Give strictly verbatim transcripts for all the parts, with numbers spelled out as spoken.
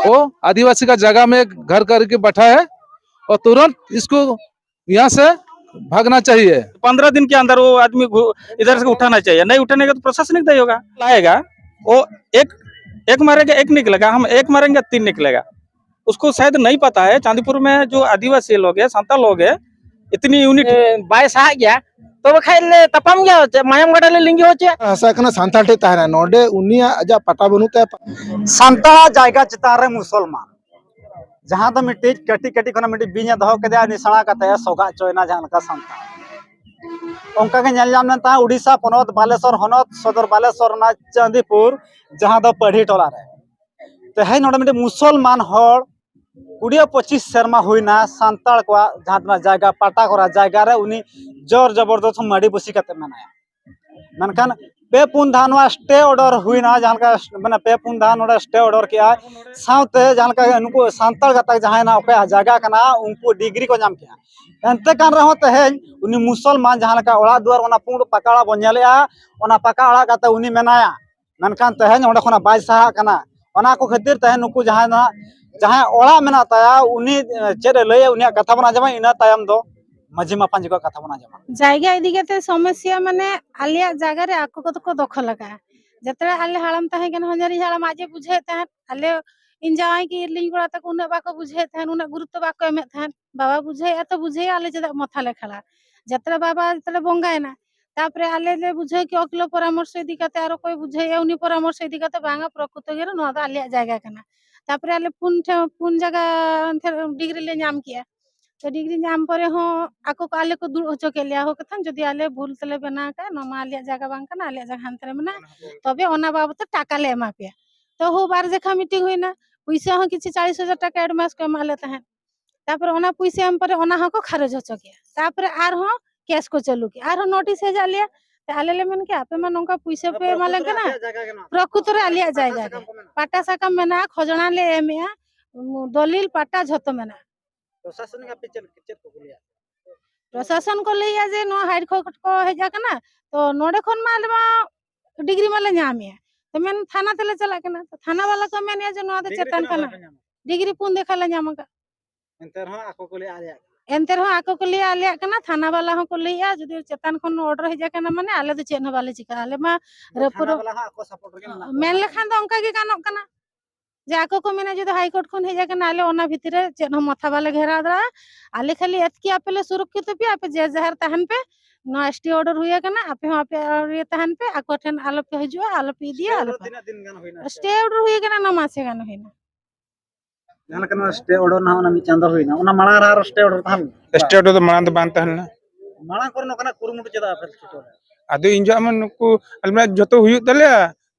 वो आदिवासी का जगह में घर करके बैठा है और तुरंत इसको यहाँ से भागना चाहिए। पंद्रह दिन के अंदर वो आदमी घु- इधर से उठाना चाहिए। नहीं उठाने का तो प्रशासनिक दायी होगा। लाएगा वो, एक एक मारेगा, एक निकलेगा। हम एक मारेंगे, तीन निकलेगा। उसको शायद नहीं पता है, चांदीपुर में जो आदिवासी लोग हैं, संताल लोग हैं, इतनी यूनिट ᱵᱟᱭ ᱥᱟᱦᱟᱜ ᱜᱮᱭᱟ, ᱛᱚᱵᱮ ᱠᱷᱟᱡ ᱞᱮ ᱛᱟᱯᱟᱢ ᱜᱮᱭᱟ, ᱪᱮᱫ ᱢᱟᱭᱟᱢ ᱜᱟᱰᱟ ᱞᱮ ᱞᱤᱸᱜᱤ ᱦᱚᱪᱚᱭᱟ? ᱦᱟᱥᱟ ᱠᱟᱱᱟ, ᱥᱟᱱᱛᱟᱲ ᱴᱷᱮᱡ ᱛᱟᱦᱮᱱᱟ᱾ ᱱᱚᱰᱮ ᱩᱱᱤᱭᱟᱜ ᱟᱡᱟᱜ ᱯᱟᱴᱟ ᱵᱟᱹᱱᱩᱜ ᱛᱟᱭᱟ᱾ ᱥᱟᱱᱛᱟᱲᱟᱜ ᱡᱟᱭᱜᱟ ᱪᱮᱛᱟᱱ ᱨᱮ ᱢᱩᱥᱚᱞᱢᱟᱱ, ᱡᱟᱦᱟᱸ ᱫᱚ ᱢᱤᱫᱴᱤᱡ ᱠᱟᱹᱴᱤᱡ ᱠᱟᱹᱴᱤᱡ ᱠᱷᱚᱱᱟᱜ ᱢᱤᱫᱴᱤᱡ ᱵᱤᱧ ᱮ ᱫᱚᱦᱚ ᱠᱮᱫᱮᱭᱟ, ᱩᱱᱤ ᱥᱮᱬᱟ ᱠᱟᱛᱮ ᱮ ᱥᱚᱜᱟᱜ ᱦᱚᱪᱚᱭᱮᱱᱟ, ᱡᱟᱦᱟᱸ ᱞᱮᱠᱟ ᱥᱟᱱᱛᱟᱲ᱾ ᱚᱱᱠᱟ ᱜᱮ ᱧᱮᱞ ᱧᱟᱢ ᱞᱮᱱ ᱛᱟᱦᱮᱸᱫ ᱩᱰᱤᱥᱟ ᱯᱚᱱᱚᱛ, ᱵᱟᱞᱮᱥᱚᱨ ᱦᱚᱱᱚᱛ, ᱥᱚᱫᱚᱨ ᱵᱟᱞᱮᱥᱚᱨ ᱨᱮᱱᱟᱜ ᱪᱟᱸᱫᱤᱯᱩᱨ, ᱡᱟᱦᱟᱸ ᱫᱚ ᱯᱟᱹᱲᱦᱤ ᱴᱚᱞᱟ ᱨᱮ᱾ ᱛᱮᱦᱮᱧ ᱱᱚᱰᱮ ᱢᱤᱫᱴᱤᱡ ᱢᱩᱥᱚᱞᱢᱟᱱ ᱦᱚᱲ ᱠᱩᱲᱤ ᱯᱚᱸᱪᱤᱥ ᱥᱮᱨᱢᱟ ᱦᱩᱭᱱᱟ, ᱥᱟᱱᱛᱟᱲ ᱠᱚᱣᱟᱜ ᱡᱟᱦᱟᱸ ᱛᱤᱱᱟᱹᱜ ᱡᱟᱭᱜᱟ ᱯᱟᱴᱟ ᱠᱚᱨᱟ ᱡᱟᱭᱜᱟ ᱨᱮ ᱩᱱᱤ ᱡᱳᱨ ᱡᱚᱵᱚᱨᱫᱚᱥ ᱢᱟᱹᱰᱤ ᱵᱩᱥᱤ ᱠᱟᱛᱮ ᱢᱮᱱᱟᱭᱟ᱾ ᱢᱮᱱᱠᱷᱟᱱ ᱯᱮ ᱯᱩᱱ ᱫᱷᱟᱣ ᱱᱚᱣᱟ ᱥᱴᱮ ᱚᱰᱟᱨ ᱦᱩᱭᱱᱟ, ᱡᱟᱦᱟᱸ ᱞᱮᱠᱟ ᱢᱟᱱᱮ ᱯᱮ ᱯᱩᱱ ᱫᱷᱟᱣ ᱱᱚᱰᱮ ᱥᱴᱮ ᱚᱰᱟᱨ ᱠᱮᱜᱼᱟᱭ᱾ ᱥᱟᱶᱛᱮ ᱡᱟᱦᱟᱸ ᱞᱮᱠᱟ ᱱᱩᱠᱩ ᱥᱟᱱᱛᱟᱲ ᱜᱟᱛᱟᱠ ᱡᱟᱦᱟᱸᱭ ᱱᱟᱜ ᱚᱠᱚᱭᱟᱜ ᱡᱟᱭᱜᱟ ᱠᱟᱱᱟ, ᱩᱱᱠᱩ ᱰᱤᱜᱽᱨᱤ ᱠᱚ ᱧᱟᱢ ᱠᱮᱜᱼᱟ᱾ ᱮᱱᱛᱮ ᱠᱟᱱ ᱨᱮᱦᱚᱸ ᱛᱮᱦᱮᱧ ᱩᱱᱤ ᱢᱩᱥᱚᱞᱢᱟᱱ ᱡᱟᱦᱟᱸ ᱞᱮᱠᱟ ᱚᱲᱟᱜ ᱫᱩᱣᱟᱹᱨ, ᱚᱱᱟ ᱯᱩᱸᱰ ᱯᱟᱠᱟ ᱚᱲᱟᱜ ᱵᱚᱱ ᱧᱮᱞᱮᱜᱼᱟ, ᱚᱱᱟ ᱯᱟᱠᱟ ᱚᱲᱟᱜ ᱠᱟᱛᱮ ᱩᱱᱤ ᱢᱮᱱᱟᱭᱟ, ᱢᱮᱱᱠᱷᱟᱱ ᱛᱮᱦᱮᱧ ᱚᱸᱰᱮ ᱠᱷᱚᱱᱟᱜ ᱵᱟᱭ ᱥᱟᱦᱟᱜ ᱠᱟᱱᱟ᱾ ᱚᱱᱟ ᱠᱚ ᱠᱷᱟᱹᱛᱤᱨ ᱛᱮᱦᱮᱧ ᱱᱩᱠᱩ ᱡᱟᱦᱟᱸᱭ ᱱᱟᱜ ᱡᱟᱦᱟᱸᱭ ᱚᱲᱟᱜ ᱢᱮᱱᱟᱜ ᱛᱟᱭᱟ, ᱩᱱᱤ ᱪᱮᱫ ᱮ ᱞᱟᱹᱭᱟ, ᱩᱱᱤᱭᱟᱜ ᱠᱟᱛᱷᱟ ᱵᱚᱱ ᱟᱸᱡᱚᱢᱟ, ᱤᱱᱟᱹ ᱛᱟᱭᱚᱢ ᱫᱚ ᱢᱟᱹᱡᱷᱤ ᱢᱟᱯᱟᱧᱡᱤ ᱠᱚᱣᱟᱜ ᱠᱟᱛᱷᱟ ᱵᱚᱱ ᱟᱸᱡᱚᱢᱟ᱾ ᱡᱟᱭᱜᱟ ᱤᱫᱤ ᱠᱟᱛᱮ ᱥᱚᱢᱚᱥᱥᱟ ᱢᱟᱱᱮ ᱟᱞᱮᱭᱟᱜ ᱡᱟᱭᱜᱟ ᱨᱮ ᱟᱠᱚ ᱠᱚᱫᱚ ᱠᱚ ᱫᱚᱠᱷᱚᱞ ᱟᱠᱟᱫᱼᱟ᱾ ᱡᱟᱛᱨᱟ ᱟᱞᱮ ᱦᱟᱲᱟᱢ ᱛᱟᱦᱮᱸ ᱠᱟᱱᱟ, ᱦᱚᱧᱦᱟᱨᱤᱧ ᱦᱟᱲᱟᱢ ᱟᱡ ᱮ ᱵᱩᱡᱷᱟᱹᱣᱮᱫ ᱛᱟᱦᱮᱸᱫ, ᱟᱞᱮ ᱤᱧ ᱡᱟᱶᱟᱭ ᱠᱤ ᱤᱨᱞᱤᱧ ᱠᱚᱲᱟ ᱛᱟᱠᱚ ᱩᱱᱟᱹᱜ ᱵᱟᱠᱚ ᱵᱩᱡᱷᱟᱹᱣᱮᱫ ᱛᱟᱦᱮᱸᱫ, ᱩᱱᱟᱹᱜ ᱜᱩᱨᱩᱛᱛᱚ ᱵᱟᱠᱚ ᱮᱢᱮᱫ ᱛᱟᱦᱮᱸᱫ᱾ ᱵᱟᱵᱟ ᱵᱩᱡᱷᱟᱹᱣᱮᱫᱼᱟ ᱛᱚ ᱵᱩᱡᱷᱟᱹᱣᱮᱫᱼᱟ, ᱟᱞᱮ ᱪᱮᱫᱟᱜ ᱢᱚᱛᱷᱟ ᱞᱮ ᱠᱷᱟᱲᱟ? ᱡᱟᱛᱨᱟ ᱵᱟᱵᱟ ᱡᱟᱛᱨᱟ ᱵᱚᱸᱜᱟᱭᱮᱱᱟ, ᱛᱟᱯᱚᱨᱮ ᱟᱞᱮ ᱞᱮ ᱵᱩᱡᱷᱟᱹᱣ ᱠᱮᱫ ᱚᱠᱤᱞᱚ ᱯᱚᱨᱟᱢᱚᱨᱥᱚ ᱤᱫᱤ ᱠᱟᱛᱮ ᱟᱨ ᱚᱠᱚᱭ ᱵᱩᱡᱷᱟᱹᱣᱮᱫᱼᱟ ᱩᱱᱤ ᱯᱚᱨᱟᱢᱚᱨᱥᱚ ᱤᱫᱤ ᱠᱟᱛᱮ, ᱵᱟᱝᱟ ᱯᱨᱚᱠᱨᱤᱛᱚ ᱜᱮ ᱱᱚᱣᱟ ᱫᱚ ᱟᱞᱮᱭᱟᱜ ᱡᱟᱭᱜᱟ ᱠᱟᱱᱟ᱾ ᱛᱟᱯᱚᱨᱮ ᱟᱞᱮ ᱯᱩᱱ ᱴᱷᱮᱱ ᱯᱩᱱ ᱡᱟᱭᱜᱟ ᱰᱤᱜᱽᱨᱤ ᱞᱮ ᱧᱟᱢ ᱠᱮᱜᱼᱟ᱾ ᱛᱚ ᱰᱤᱜᱽᱨᱤ ᱧᱟᱢ ᱯᱚᱨᱮ ᱦᱚᱸ ᱟᱠᱚ ᱠᱚ ᱟᱞᱮ ᱠᱚ ᱫᱩᱲᱩᱵ ᱦᱚᱪᱚ ᱠᱮᱫ ᱞᱮᱭᱟ᱾ ᱦᱚᱸ ᱠᱟᱛᱷᱟᱱ ᱡᱩᱫᱤ ᱟᱞᱮ ᱵᱷᱩᱞ ᱛᱮᱞᱮ ᱵᱮᱱᱟᱣ ᱠᱟᱜᱼᱟ, ᱱᱚᱣᱟ ᱢᱟ ᱟᱞᱮᱭᱟᱜ ᱡᱟᱭᱜᱟ ᱵᱟᱝ ᱠᱟᱱᱟ, ᱟᱞᱮᱭᱟᱜ ᱡᱟᱭᱜᱟ ᱦᱟᱱᱛᱮ ᱨᱮ ᱢᱮᱱᱟᱜᱼᱟ, ᱛᱚᱵᱮ ᱚᱱᱟ ᱵᱟᱵᱚᱫ ᱛᱮ ᱴᱟᱠᱟ ᱞᱮ ᱮᱢᱟ ᱯᱮᱭᱟ᱾ ᱛᱚ ᱦᱳ ᱵᱟᱨ ᱡᱮᱠᱷᱟ ᱢᱤᱴᱤᱝ ᱦᱩᱭᱱᱟ, ᱯᱩᱭᱥᱟᱹ ᱦᱚᱸ ᱠᱤᱪᱷᱩ ᱪᱟᱞᱤᱥ ᱦᱟᱡᱟᱨ ᱴᱟᱠᱟ ᱮᱰᱵᱷᱟᱱᱥ ᱠᱚ ᱮᱢᱟᱜ ᱞᱮ ᱛᱟᱦᱮᱸᱫ᱾ ᱛᱟᱯᱚᱨᱮ ᱚᱱᱟ ᱯᱩᱭᱥᱟᱹ ᱮᱢ ᱯᱚᱨᱮ ᱚᱱᱟ ᱦᱚᱸᱠᱚ ᱠᱷᱟᱨᱚᱪ ᱦᱚᱪᱚ ᱠᱮᱜᱼᱟ᱾ ᱛᱟᱯᱚᱨᱮ ᱟᱨᱦᱚᱸ ᱠᱮᱥ ᱠᱚ ᱪᱟᱹᱞᱩ ᱠᱮᱜᱼᱟ, ᱟᱨᱦᱚᱸ ᱱᱳᱴᱤᱥ ᱦᱮᱡ ᱟᱫ ᱞᱮᱭᱟ᱾ ᱛᱚ ᱟᱞᱮ ᱞᱮ ᱢᱮᱱ ᱠᱮᱜᱼᱟ, ᱟᱯᱮ ᱢᱟ ᱱᱚᱝᱠᱟ ᱯᱩᱭᱥᱟᱹ ᱯᱮ ᱮᱢᱟ ᱞᱮ ᱠᱟᱱᱟ, ᱯᱨᱚᱠᱨᱤᱛᱚ ᱨᱮ ᱟᱞᱮᱭᱟᱜ ᱡᱟᱭᱜᱟ ᱜᱮ, ᱯᱟᱴᱟ ᱥᱟᱠᱟᱢ ᱢᱮᱱᱟᱜᱼᱟ, ᱠᱷᱚᱡᱽᱱᱟ ᱞᱮ ᱮᱢᱮᱜᱼᱟ, ᱫᱚᱞᱤᱞ ᱯᱟᱴᱟ ᱡᱷᱚᱛᱚ ᱢᱮᱱᱟᱜᱼᱟ᱾ ᱯᱨᱚᱥᱟᱥᱚᱱᱤᱠ ᱟᱯᱮ ᱪᱮᱫ ᱪᱮᱫ ᱠᱚ ᱠᱩᱞᱤᱭᱟ? ᱯᱨᱚᱥᱟᱥᱚᱱ ᱠᱚ ᱞᱟᱹᱭᱟ ᱡᱮ ᱱᱚᱣᱟ ᱦᱟᱭ ᱠᱳᱨᱴ ᱠᱚ ᱦᱮᱡ ᱟᱠᱟᱱᱟ, ᱛᱚ ᱱᱚᱰᱮ ᱠᱷᱚᱱ ᱢᱟ ᱟᱞᱮ ᱢᱟ ᱰᱤᱜᱽᱨᱤ ᱢᱟᱞᱮ ᱧᱟᱢᱮᱜᱼᱟ, ᱢᱮᱱ ᱛᱷᱟᱱᱟ ᱛᱮᱞᱮ ᱪᱟᱞᱟᱜ ᱠᱟᱱᱟ, ᱛᱚ ᱛᱷᱟᱱᱟ ᱵᱟᱞᱟ ᱠᱚ ᱢᱮᱱᱮᱜᱼᱟ ᱡᱮ ᱱᱚᱣᱟ ᱫᱚ ᱰᱤᱜᱽᱨᱤ ᱪᱮᱛᱟᱱ ᱛᱤᱱᱟᱹᱜ ᱠᱟᱱᱟ᱾ ᱵᱟᱯᱮ ᱧᱟᱢᱟ? ᱰᱤᱜᱽᱨᱤ ᱯᱩᱱ ᱫᱮᱠᱷᱟ ᱞᱮ ᱧᱟᱢ ᱟᱠᱟᱫ᱾ ᱮᱱᱛᱮ ᱨᱮᱦᱚᱸ ᱟᱠᱚ ᱠᱚ ᱞᱟᱹᱭᱟ ᱟᱞᱮᱭᱟᱜ ᱠᱟᱱᱟ᱾ ᱮᱱᱛᱮ ᱨᱮᱦᱚᱸ ᱟᱠᱚ ᱠᱚ ᱞᱟᱹᱭᱟ ᱟᱞᱮᱭᱟᱜ ᱠᱟᱱᱟ, ᱛᱷᱟᱱᱟ ᱵᱟᱞᱟ ᱦᱚᱸ ᱠᱚ ᱞᱟᱹᱭᱟ, ᱡᱩᱫᱤ ᱪᱮᱛᱟᱱ ᱠᱷᱚᱱ order ᱦᱮᱡ ᱟᱠᱟᱱᱟ, ᱢᱟᱱᱮ ᱟᱞᱮ ᱫᱚ ᱪᱮᱫ ᱦᱚᱸ ᱵᱟᱞᱮ ᱪᱤᱠᱟᱹᱜᱼᱟ᱾ ᱟᱞᱮ ᱢᱟ ᱛᱷᱟᱱᱟ ᱨᱟᱹᱯᱩᱫᱚᱜ ᱵᱟᱞᱟ ᱦᱚᱸ ᱟᱠᱚ support ᱨᱮᱜᱮ ᱢᱮᱱᱟᱜ ᱠᱚᱣᱟ᱾ ᱢᱮᱱ ᱞᱮᱠᱷᱟᱱ ᱫᱚ ᱚᱱᱠᱟ ᱜᱮ ᱜᱟᱱᱚᱜ ᱠᱟᱱᱟ, ᱡᱮ ᱟᱠᱚ ᱠᱚ ᱢᱮᱱᱟ ᱡᱩᱫᱤ High Court ᱠᱷᱚᱱ ᱦᱮᱡ ᱟᱠᱟᱱᱟ, ᱟᱞᱮ ᱚᱱᱟ ᱵᱷᱤᱛᱤᱨ ᱨᱮ ᱪᱮᱫ ᱦᱚᱸ ᱢᱟᱛᱷᱟ ᱵᱟᱞᱮ ᱜᱷᱮᱨᱟᱣ ᱫᱟᱲᱮᱭᱟᱜᱼᱟ᱾ ᱟᱞᱮ ᱠᱷᱟᱹᱞᱤ ᱮᱛᱠᱤ ᱟᱯᱮ ᱞᱮ ᱥᱩᱨᱚᱠᱠᱷᱤᱛ ᱯᱮᱭᱟ, ᱟᱯᱮ ᱡᱮ ᱡᱟᱦᱟᱨ ᱛᱟᱦᱮᱱ ᱯᱮ, ᱱᱚᱣᱟ stay order ᱦᱩᱭ ᱟᱠᱟᱱᱟ, ᱟᱯᱮ ᱦᱚᱸ ᱟᱯᱮ ᱤᱭᱟᱹ ᱛᱟᱦᱮᱱ ᱯᱮ, ᱟᱠᱚ ᱴᱷᱮᱱ ᱟᱞᱚ ᱯᱮ ᱦᱤᱡᱩᱜᱼᱟ, ᱟᱞᱚ ᱯᱮ ᱤᱫᱤᱭᱟ, stay ᱟᱞᱚ order ᱯᱮ ᱛᱤᱱᱟᱹᱜ ᱫᱤᱱ ᱜᱟᱱ ᱦᱩᱭᱱᱟ? Stay order ᱦᱩᱭ ᱟᱠᱟᱱᱟ, ᱱᱚᱣᱟ ᱢᱟᱥᱮ ᱜᱟᱱ ᱦᱩᱭᱱᱟ᱾ ᱡᱟᱦᱟᱸ ᱞᱮᱠᱟ ᱱᱚᱣᱟ stay order ᱱᱟᱦᱟᱜ ᱚᱱᱟ ᱢᱤᱫ ᱪᱟᱸᱫᱚ ᱦᱩᱭᱱᱟ, ᱚᱱᱟ ᱢᱟᱲᱟᱝ ᱨᱮ ᱟᱨᱚ stay order ᱛᱟᱦᱮᱸ ᱞᱮᱱᱟ? Stay order ᱫᱚ ᱢᱟᱲᱟᱝ ᱫᱚ ᱵᱟᱝ ᱛᱟᱦᱮᱸ ᱞᱮᱱᱟ᱾ ᱢᱟᱲᱟᱝ ᱠᱚᱨᱮ ᱱᱚᱝᱠᱟᱱᱟᱜ ᱠᱩᱨᱩᱢᱩᱴᱩ ᱪᱮᱫᱟᱜ ᱵᱟᱯᱮ ᱪᱷᱩᱴᱟᱹᱣ ᱞᱮᱱᱟ? ᱟᱫᱚ ᱤᱧ ᱡᱚᱦᱚᱜ ᱢᱟ ᱱᱩᱠᱩ ᱟᱞᱮ ᱢᱟ ᱡᱚᱛᱚ ᱦᱩᱭᱩᱜ ᱛᱟᱞᱮᱭᱟ,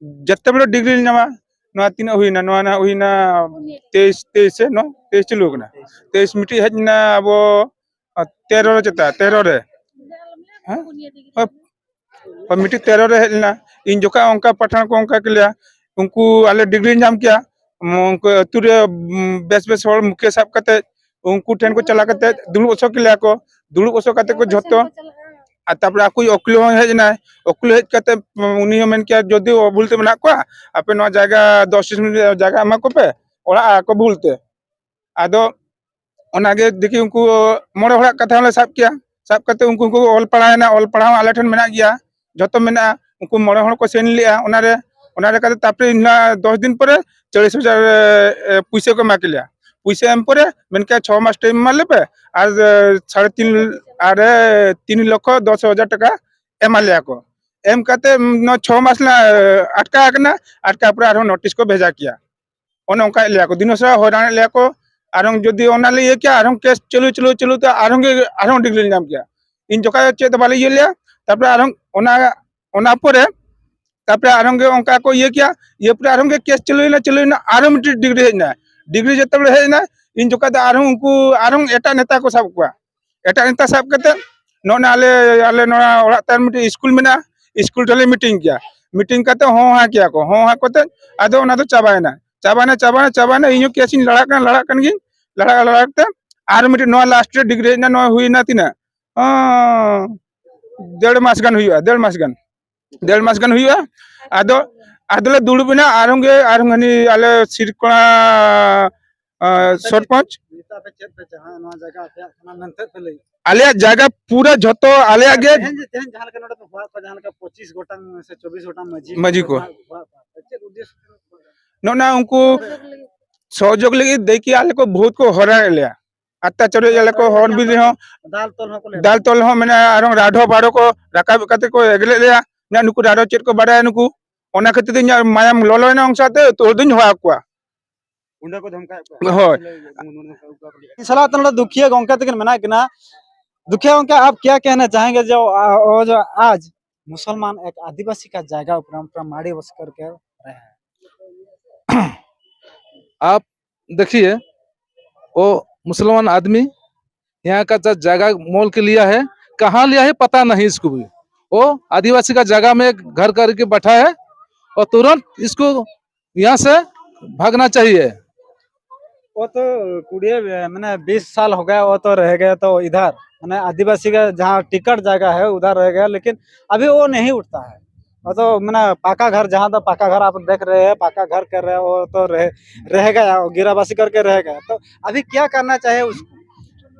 ᱡᱮᱛᱮ ᱵᱮᱲᱟ ᱰᱤᱜᱽᱨᱤ ᱞᱮ ᱧᱟᱢᱟ᱾ ᱱᱚᱣᱟ ᱛᱤᱱᱟᱹᱜ ᱦᱩᱭᱱᱟ? ᱱᱚᱣᱟ ᱱᱟᱦᱟᱜ ᱦᱩᱭᱱᱟ ᱛᱮᱭᱤᱥ, ᱛᱮᱭᱤᱥ ᱥᱮ ᱱᱚ, ᱛᱮᱭᱤᱥ ᱪᱟᱹᱞᱩ ᱟᱠᱟᱱᱟ᱾ ᱛᱮᱭᱤᱥ ᱢᱤᱫᱴᱤᱡ ᱦᱮᱡ ᱮᱱᱟ ᱟᱵᱚ, ᱟᱨ ᱛᱮᱨᱚ ᱨᱮ ᱪᱮᱛᱟ, ᱛᱮᱨᱚ ᱨᱮ᱾ ᱦᱮᱸ? ᱦᱳᱭ, ᱢᱤᱫᱴᱤᱡ ᱛᱮᱨᱚ ᱨᱮ ᱦᱮᱡ ᱞᱮᱱᱟ᱾ ᱤᱧ ᱡᱚᱠᱷᱚᱱ ᱚᱱᱠᱟ ᱯᱟᱴᱷᱟᱱ ᱠᱚ ᱚᱱᱠᱟ ᱠᱚ ᱞᱟᱹᱭᱟ, ᱩᱱᱠᱩ ᱟᱞᱮ ᱰᱤᱜᱽᱨᱤ ᱧᱟᱢ ᱠᱮᱭᱟ, ᱩᱱᱠᱩ ᱟᱹᱛᱩ ᱨᱮ, ᱩᱢ, ᱵᱮᱥ ᱵᱮᱥ ᱦᱚᱲ ᱢᱩᱠᱷᱤᱭᱟᱹ ᱥᱟᱵ ᱠᱟᱛᱮ ᱩᱱᱠᱩ ᱴᱷᱮᱱ ᱠᱚ ᱪᱟᱞᱟᱣ ᱠᱟᱛᱮ ᱫᱩᱲᱩᱵ ᱦᱚᱪᱚ ᱠᱮᱞᱮᱭᱟ ᱠᱚ᱾ ᱫᱩᱲᱩᱵ ᱦᱚᱪᱚ ᱠᱟᱛᱮ ᱠᱚ ᱡᱷᱚᱛᱚ, ᱟᱨ ᱛᱟᱯᱚᱨᱮ ᱟᱠᱚᱭᱤᱡ ᱚᱠᱤᱞ ᱦᱚᱸ ᱦᱮᱡ ᱮᱱᱟᱭ᱾ ᱚᱠᱤᱞ ᱦᱮᱡ ᱠᱟᱛᱮ, ᱩᱢ, ᱩᱱᱤ ᱦᱚᱸ ᱢᱮᱱ ᱠᱮᱭᱟ, ᱡᱩᱫᱤ ᱚ ᱵᱷᱩᱞ ᱛᱮ ᱢᱮᱱᱟᱜ ᱠᱚᱣᱟ, ᱟᱯᱮ ᱱᱚᱣᱟ ᱡᱟᱭᱜᱟ ᱫᱚᱥ ᱡᱟᱭᱜᱟ ᱮᱢᱟ ᱠᱚᱯᱮ, ᱚᱲᱟᱜ ᱟᱠᱚ ᱵᱷᱩᱞ ᱛᱮ᱾ ᱟᱫᱚ ᱚᱱᱟᱜᱮ ᱫᱮᱠᱷᱤ ᱩᱱᱠᱩ ᱢᱚᱬᱮ ᱦᱚᱲᱟᱜ ᱠᱟᱛᱷᱟ ᱦᱚᱸᱞᱮ ᱥᱟᱵ ᱠᱮᱭᱟ, ᱥᱟᱵ ᱠᱟᱛᱮ ᱩᱱᱠᱩ ᱠᱚ ᱚᱞ ᱯᱟᱲᱦᱟᱣᱮᱱᱟ, ᱚᱞ ᱯᱟᱲᱦᱟᱣ ᱦᱚᱸ ᱟᱞᱮ ᱴᱷᱮᱱ ᱢᱮᱱᱟᱜ ᱜᱮᱭᱟ, ᱡᱷᱚᱛᱚ ᱢᱮᱱᱟᱜᱼᱟ᱾ ᱩᱱᱠᱩ ᱢᱚᱬᱮ ᱦᱚᱲ ᱠᱚ sign ᱞᱮᱜᱼᱟ, ᱚᱱᱟᱨᱮ, ᱚᱱᱟᱨᱮ ᱠᱟᱛᱮ ᱛᱟᱯᱚᱨᱮ ᱤᱧ ᱫᱚᱥ ᱫᱤᱱ ᱯᱚᱨᱮ ᱪᱚᱞᱞᱤᱥ ᱦᱟᱡᱟᱨ, ᱮ, ᱯᱩᱭᱥᱟᱹ ᱠᱚ ᱮᱢᱟ ᱠᱮᱞᱮᱭᱟ᱾ ᱯᱩᱭᱥᱟᱹ ᱮᱢ ᱯᱚᱨᱮ ᱢᱮᱱ ᱠᱮᱜᱼᱟ, "ᱪᱷᱚ ᱢᱟᱥ time ᱮᱢᱟ ᱞᱮᱯᱮ, ᱟᱨ, ᱮ, ᱥᱟᱲᱮ ᱛᱤᱱ, ᱟᱨ, ᱮ, ᱛᱤᱱ ᱞᱚᱠᱷᱚ ᱫᱚᱥ ᱦᱟᱡᱟᱨ ᱴᱟᱠᱟ ᱮᱢᱟ ᱞᱮᱭᱟ ᱠᱚ᱾" ᱮᱢ ᱠᱟᱛᱮ, ᱩᱢ, ᱱᱚᱣᱟ ᱪᱷᱚ ᱢᱟᱥ ᱞᱮ, ᱮ, ᱟᱴᱠᱟ ᱟᱠᱟᱱᱟ, ᱟᱴᱠᱟ ᱯᱚᱨᱮ ᱟᱨᱦᱚᱸ notice ᱠᱚ ᱵᱷᱮᱡᱟ ᱠᱮᱭᱟ᱾ ᱚᱱᱮ ᱚᱱᱠᱟᱭᱮᱫ ᱞᱮᱭᱟ ᱠᱚ, ᱫᱤᱱᱚ ᱥᱟᱨᱟ ᱦᱚᱭᱨᱟᱱᱮᱫ ᱞᱮᱭᱟ ᱠᱚ᱾ ᱟᱨᱦᱚᱸ ᱡᱩᱫᱤ ᱚᱱᱟ ᱞᱮ ᱤᱭᱟᱹ ᱠᱮᱭᱟ, ᱟᱨᱦᱚᱸ case ᱪᱟᱹᱞᱩ, ᱪᱟᱹᱞᱩ, ᱪᱟᱹᱞᱩ ᱛᱮ ᱟᱨᱦᱚᱸ ᱜᱮ, ᱟᱨᱦᱚᱸ ᱰᱤᱜᱽᱨᱤ ᱞᱮ ᱧᱟᱢ ᱠᱮᱭᱟ᱾ ᱤᱧ ᱡᱚᱠᱷᱟᱡ ᱪᱮᱫ ᱫᱚ ᱵᱟᱞᱮ ᱤᱭᱟᱹ ᱞᱮᱭᱟ, ᱛᱟᱨᱯᱚᱨᱮ ᱟᱨᱦᱚᱸ ᱚᱱᱟ, ᱚᱱᱟ ᱯᱚᱨᱮ ᱛᱟᱨᱯᱚᱨᱮ ᱟᱨᱦᱚᱸ ᱜᱮ ᱚᱱᱠᱟ ᱠᱚ ᱤᱭᱟᱹ ᱠᱮᱭᱟ, ᱤᱭᱟᱹ ᱯᱚᱨᱮ ᱟᱨᱦᱚᱸ ᱜᱮ case ᱪᱟᱹᱞᱩᱭᱮᱱᱟ, ᱪᱟᱹᱞᱩᱭᱮᱱᱟ, ᱟᱨᱦᱚᱸ ᱢᱤᱫᱴᱤᱡ ᱰᱤᱜᱽᱨᱤ ᱦᱮᱡ ᱮᱱᱟ᱾ ᱰᱤᱜᱽᱨᱤ ᱡᱮᱛᱮ ᱵᱮᱲᱮ ᱦᱮᱡ ᱮᱱᱟ, ᱤᱧ ᱡᱚᱠᱷᱟᱡ ᱫᱚ ᱟᱨᱦᱚᱸ ᱩᱱᱠᱩ ᱟᱨᱦᱚᱸ ᱮᱴᱟᱜ ᱱᱮᱛᱟ ᱠᱚ ᱥᱟᱵ ᱠᱚᱣᱟ᱾ ᱮᱴᱟᱜ ᱱᱮᱛᱟ ᱥᱟᱵ ᱠᱟᱛᱮ ᱱᱚᱜᱼᱚ ᱱᱟ ᱟᱞᱮ, ᱟᱞᱮ ᱱᱚᱣᱟ ᱚᱲᱟᱜ ᱛᱟᱭᱚᱢ ᱢᱤᱫᱴᱤᱡ ᱥᱠᱩᱞ ᱢᱮᱱᱟᱜᱼᱟ, ᱥᱠᱩᱞ ᱨᱮᱞᱮ meeting ᱠᱮᱭᱟ᱾ Meeting ᱠᱟᱛᱮ ᱦᱚᱦᱚ ᱦᱟ ᱠᱮᱭᱟ ᱠᱚ, ᱦᱚᱦᱚ ᱦᱟ ᱠᱟᱛᱮ ᱟᱫᱚ ᱚᱱᱟ ᱫᱚ ᱪᱟᱵᱟᱭᱮᱱᱟ, ᱪᱟᱵᱟᱭᱮᱱᱟ, ᱪᱟᱵᱟᱭᱮᱱᱟ, ᱪᱟᱵᱟᱭᱮᱱᱟ᱾ ᱤᱧ ᱦᱚᱸ case ᱤᱧ ᱞᱟᱲᱟᱜ ᱠᱟᱱᱟ, ᱞᱟᱲᱟᱜ ᱠᱟᱱ ᱜᱤᱧ, ᱞᱟᱲᱟ, ᱞᱟᱲᱟ ᱠᱟᱛᱮ ᱟᱨ ᱢᱤᱫᱴᱤᱡ ᱱᱚᱣᱟ last ᱨᱮ ᱰᱤᱜᱽᱨᱤ ᱦᱮᱡ ᱮᱱᱟ, ᱱᱚᱣᱟ ᱦᱩᱭᱱᱟ ᱛᱤᱱᱟᱹᱜ? ᱚ, ᱰᱮᱲ ᱢᱟᱥ ᱜᱟᱱ ᱦᱩᱭᱩᱜᱼᱟ, ᱰᱮᱲ ᱢᱟᱥ ᱜᱟᱱ᱾ ᱰᱮᱲ ᱢᱟᱥ ᱜᱟᱱ ᱦᱩᱭᱩᱜᱼᱟ᱾ ᱟᱫᱚ ᱟᱫᱚᱞᱮ ᱫᱩᱲᱩᱵ ᱮᱱᱟ, ᱟᱨᱦᱚᱸ ᱜᱮ, ᱟᱨᱦᱚᱸ ᱦᱟᱹᱱᱤ ᱟᱞᱮ ᱥᱤᱨᱠᱚᱲᱟ, ᱟ, ᱥᱚᱨᱯᱚᱧᱪ᱾ ᱱᱤᱛᱚᱜ ᱟᱯᱮ ᱪᱮᱫ ᱯᱮ ᱪᱟᱦᱟᱜᱼᱟ? ᱱᱚᱣᱟ ᱡᱟᱭᱜᱟ ᱟᱯᱮᱭᱟᱜ ᱠᱟᱱᱟ ᱢᱮᱱᱛᱮ ᱯᱮ ᱞᱟᱹᱭ? ᱟᱞᱮᱭᱟᱜ ᱡᱟᱭᱜᱟ ᱯᱩᱨᱟᱹ ᱡᱷᱚᱛᱚ ᱟᱞᱮᱭᱟᱜ ᱜᱮ᱾ ᱛᱮᱦᱮᱧ ᱡᱮ, ᱛᱮᱦᱮᱧ ᱡᱟᱦᱟᱸ ᱞᱮᱠᱟ ᱱᱚᱰᱮ ᱯᱮ ᱦᱚᱦᱚᱣᱟᱜ ᱠᱚᱣᱟ, ᱡᱟᱦᱟᱸ ᱞᱮᱠᱟ ᱯᱚᱸᱪᱤᱥ ᱜᱚᱴᱟᱝ ᱥᱮ ᱪᱚᱵᱵᱤᱥ ᱜᱚᱴᱟᱝ ᱢᱟᱹᱡᱷᱤ ᱢᱟᱹᱡᱷᱤ ᱠᱚ᱾ ᱦᱚᱦᱚᱣᱟᱜ ᱠᱚᱣᱟ, ᱪᱮᱫ ᱩᱫᱽᱫᱮᱥᱥᱚ ᱛᱮ? ᱱᱚᱜᱼᱚ ᱱᱟ ᱩᱱᱠᱩ ᱥᱚᱦᱚᱡᱳᱜᱽ ᱞᱟᱹᱜᱤᱫ ᱫᱮᱠᱷᱤ ᱟᱞᱮ ᱠᱚ ᱵᱚᱦᱩᱛ ᱠᱚ ᱦᱚᱨᱟᱭᱮᱫ ᱞᱮᱭᱟ, ᱚᱛᱛᱟᱪᱟᱨᱮᱫ ᱞᱮᱭᱟ ᱠᱚ ᱦᱚᱨ ᱵᱤᱨ ᱨᱮᱦᱚᱸ᱾ ᱫᱟᱞ ᱛᱚᱞ ᱦᱚᱸᱠᱚ ᱞᱟᱹᱭ ᱫᱟᱞ ᱛᱚᱞ ᱦᱚᱸ ᱢᱮᱱᱟᱜᱼᱟ, ᱟᱨᱦᱚᱸ ᱨᱟᱰᱷᱚ ᱵᱟᱲᱚ ᱠᱚ ᱨᱟᱠᱟᱵ ᱠᱟᱛᱮ ᱠᱚ ᱮᱜᱮᱨᱮᱫ ᱞᱮᱭᱟ᱾ ᱢᱮᱱᱟ, "ᱱᱩᱠᱩ ᱨᱟᱰᱷᱚ ᱪᱮᱫ ᱠᱚ ᱵᱟᱰᱟᱭᱟ ᱱᱩᱠᱩ?" ᱚᱱᱟ ᱠᱷᱟᱹᱛᱤᱨ ᱛᱮ ᱤᱧᱟᱹᱜ ᱢᱟᱭᱟᱢ ᱞᱚᱞᱚᱭᱮᱱᱟ ᱚᱱᱥᱟᱛᱮ, ᱛᱚ ᱫᱩᱧ ᱦᱚᱦᱚ ᱟᱠᱚᱣᱟ᱾ ᱦᱳᱭ᱾ ᱤᱧ ᱥᱟᱞᱟᱜ ᱛᱮ ᱱᱚᱰᱮ ᱫᱩᱠᱷᱤᱭᱟᱹ ᱜᱚᱝᱠᱮ ᱛᱟᱹᱠᱤᱱ ᱢᱮᱱᱟᱜ ᱠᱤᱱᱟ᱾ दुखिया अंकल, आप क्या कहना चाहेंगे जो, आ, वो जो आज मुसलमान एक आदिवासी का जगह ऊपर हम पूरा माड़ी बस करके रहे हैं? आप देखिए, वो मुसलमान आदमी यहाँ का ज-, जगह मोल के लिया है, कहाँ लिया है पता नहीं इसको भी। वो आदिवासी का जगह में घर करके बैठा है और तुरंत इसको यहाँ से भागना चाहिए। वो तो कुड़िए, मैंने बीस साल हो गया, वो तो रह गया तो इधर, मैंने आदिवासी का जहाँ टिकट जगह है उधर रह गया, लेकिन अभी वो नहीं उठता है। वो तो मैंने पक्का घर, जहाँ तो पक्का घर आप देख रहे हैं, पक्का घर कर रहे हैं, वो तो रह, रह गया, वो गिराबासी करके रह गया। तो अभी क्या करना चाहिए उसको?